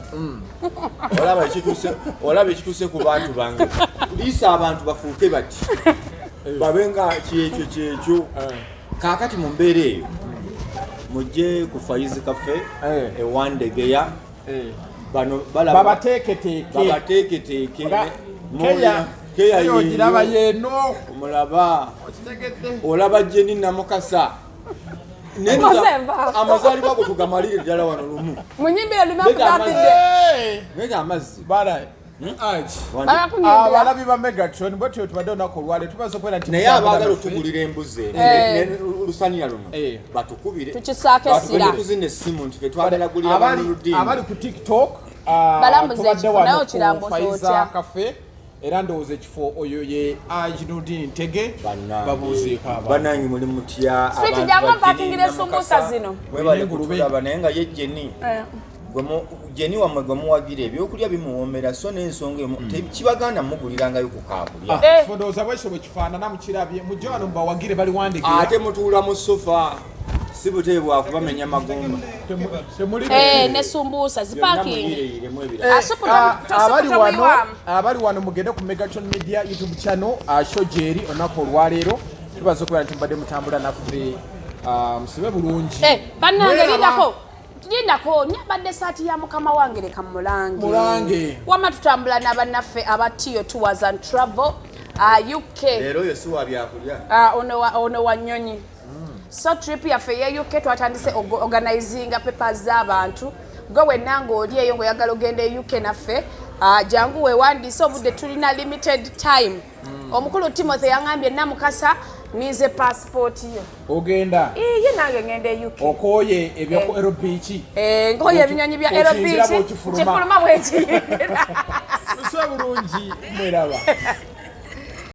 Olaba ekituuse, olaba ekituuse ku bantu bange. Liisa abantu bafuuke bati babe nga kyekyo kyekyo. Kaakati mu mbeera eyo mujje ku Faiz Cafe ewandegeya. Bano balaba Babateeketeeke. Babateeketeeke. Keya. Keya. Keya ogiraba yeeno. Omulaba. Okitegedde. Olaba Jeni Namukasa. Maze nva. Amazaalibwa ago tugamalire ddala wano lumu. Munyimbire lunaku Leta amazzi. dafidde. Leta amazzi. Bara. Aji. Barakunyimbira. Abalabi ba Megatron bwetyo tubadde olunaku olwaleero tubaza okubeera nti Naye abaagala otugulira embuzi eno, olusaniya luno, batukubire. Tukisaako essira. Batukubire kuzina essimu nti fe twagala gulira Abali banuludini. ku TikTok, Balambuze tubadde ekifo, wano naye ku okirambuza Faiza otya? Cafe era ndowooza ekifo oyo ye Ajinudin Ntege babuuzeeko abantu. Banange muli mutya? Sweet, Abantu jangu ba mpakingira Jenny esumbusa Namukasa, zino. mwebale Engulube. kutulaba naye nga ye Jeni Jeni wammwe gwe muwagira ebyokulya bimuwoomera so n'ensonga emu tekibaganda mugulirangayo ku kaakulya. Ekifo ndowooza bwekyo bwe kifaanana mukirabye mujje wano mubawagire bali Wandegeya. Ate mutuula mu sofa si butebe bwakubamenya magumba. Temuli Ne sumbusa Byonna zipakingi. muyireyiremu ebirala. Asupu Abali wano tomuyiwamu. abali wano mugende ku Megatron Media YouTube channel, show gyeri olunaku olwaleero. Tubaza okubeera nti mubadde mutambula naffe. Musibe bulungi. Bannange Mweraba. lindako lindako nyambadde saati ya mukama wange leka mulange. Mulange. Wama tutambula n'abannaffe aba Tio Tours and Travel UK. Leero oyo si wa byakulya. Ono wa nnyonyi. So trip yaffe ye UK twatandise organizinga papers z'abantu. Gwe wenna ng'oli eyo ng'oyagala ogenda e UK naffe, jangu weewandiise obudde tulina limited time. Omukulu Timothy yaŋŋambye Namukasa ninze passport yo. Ogenda. Iye nange ngenda e UK. Okooye ebyoku LPG. Nkoye ebinyonyi bya Okiyingira LPG bw'okifuluma. Kifuluma bwekiyingira. Musibe bulungi mweraba.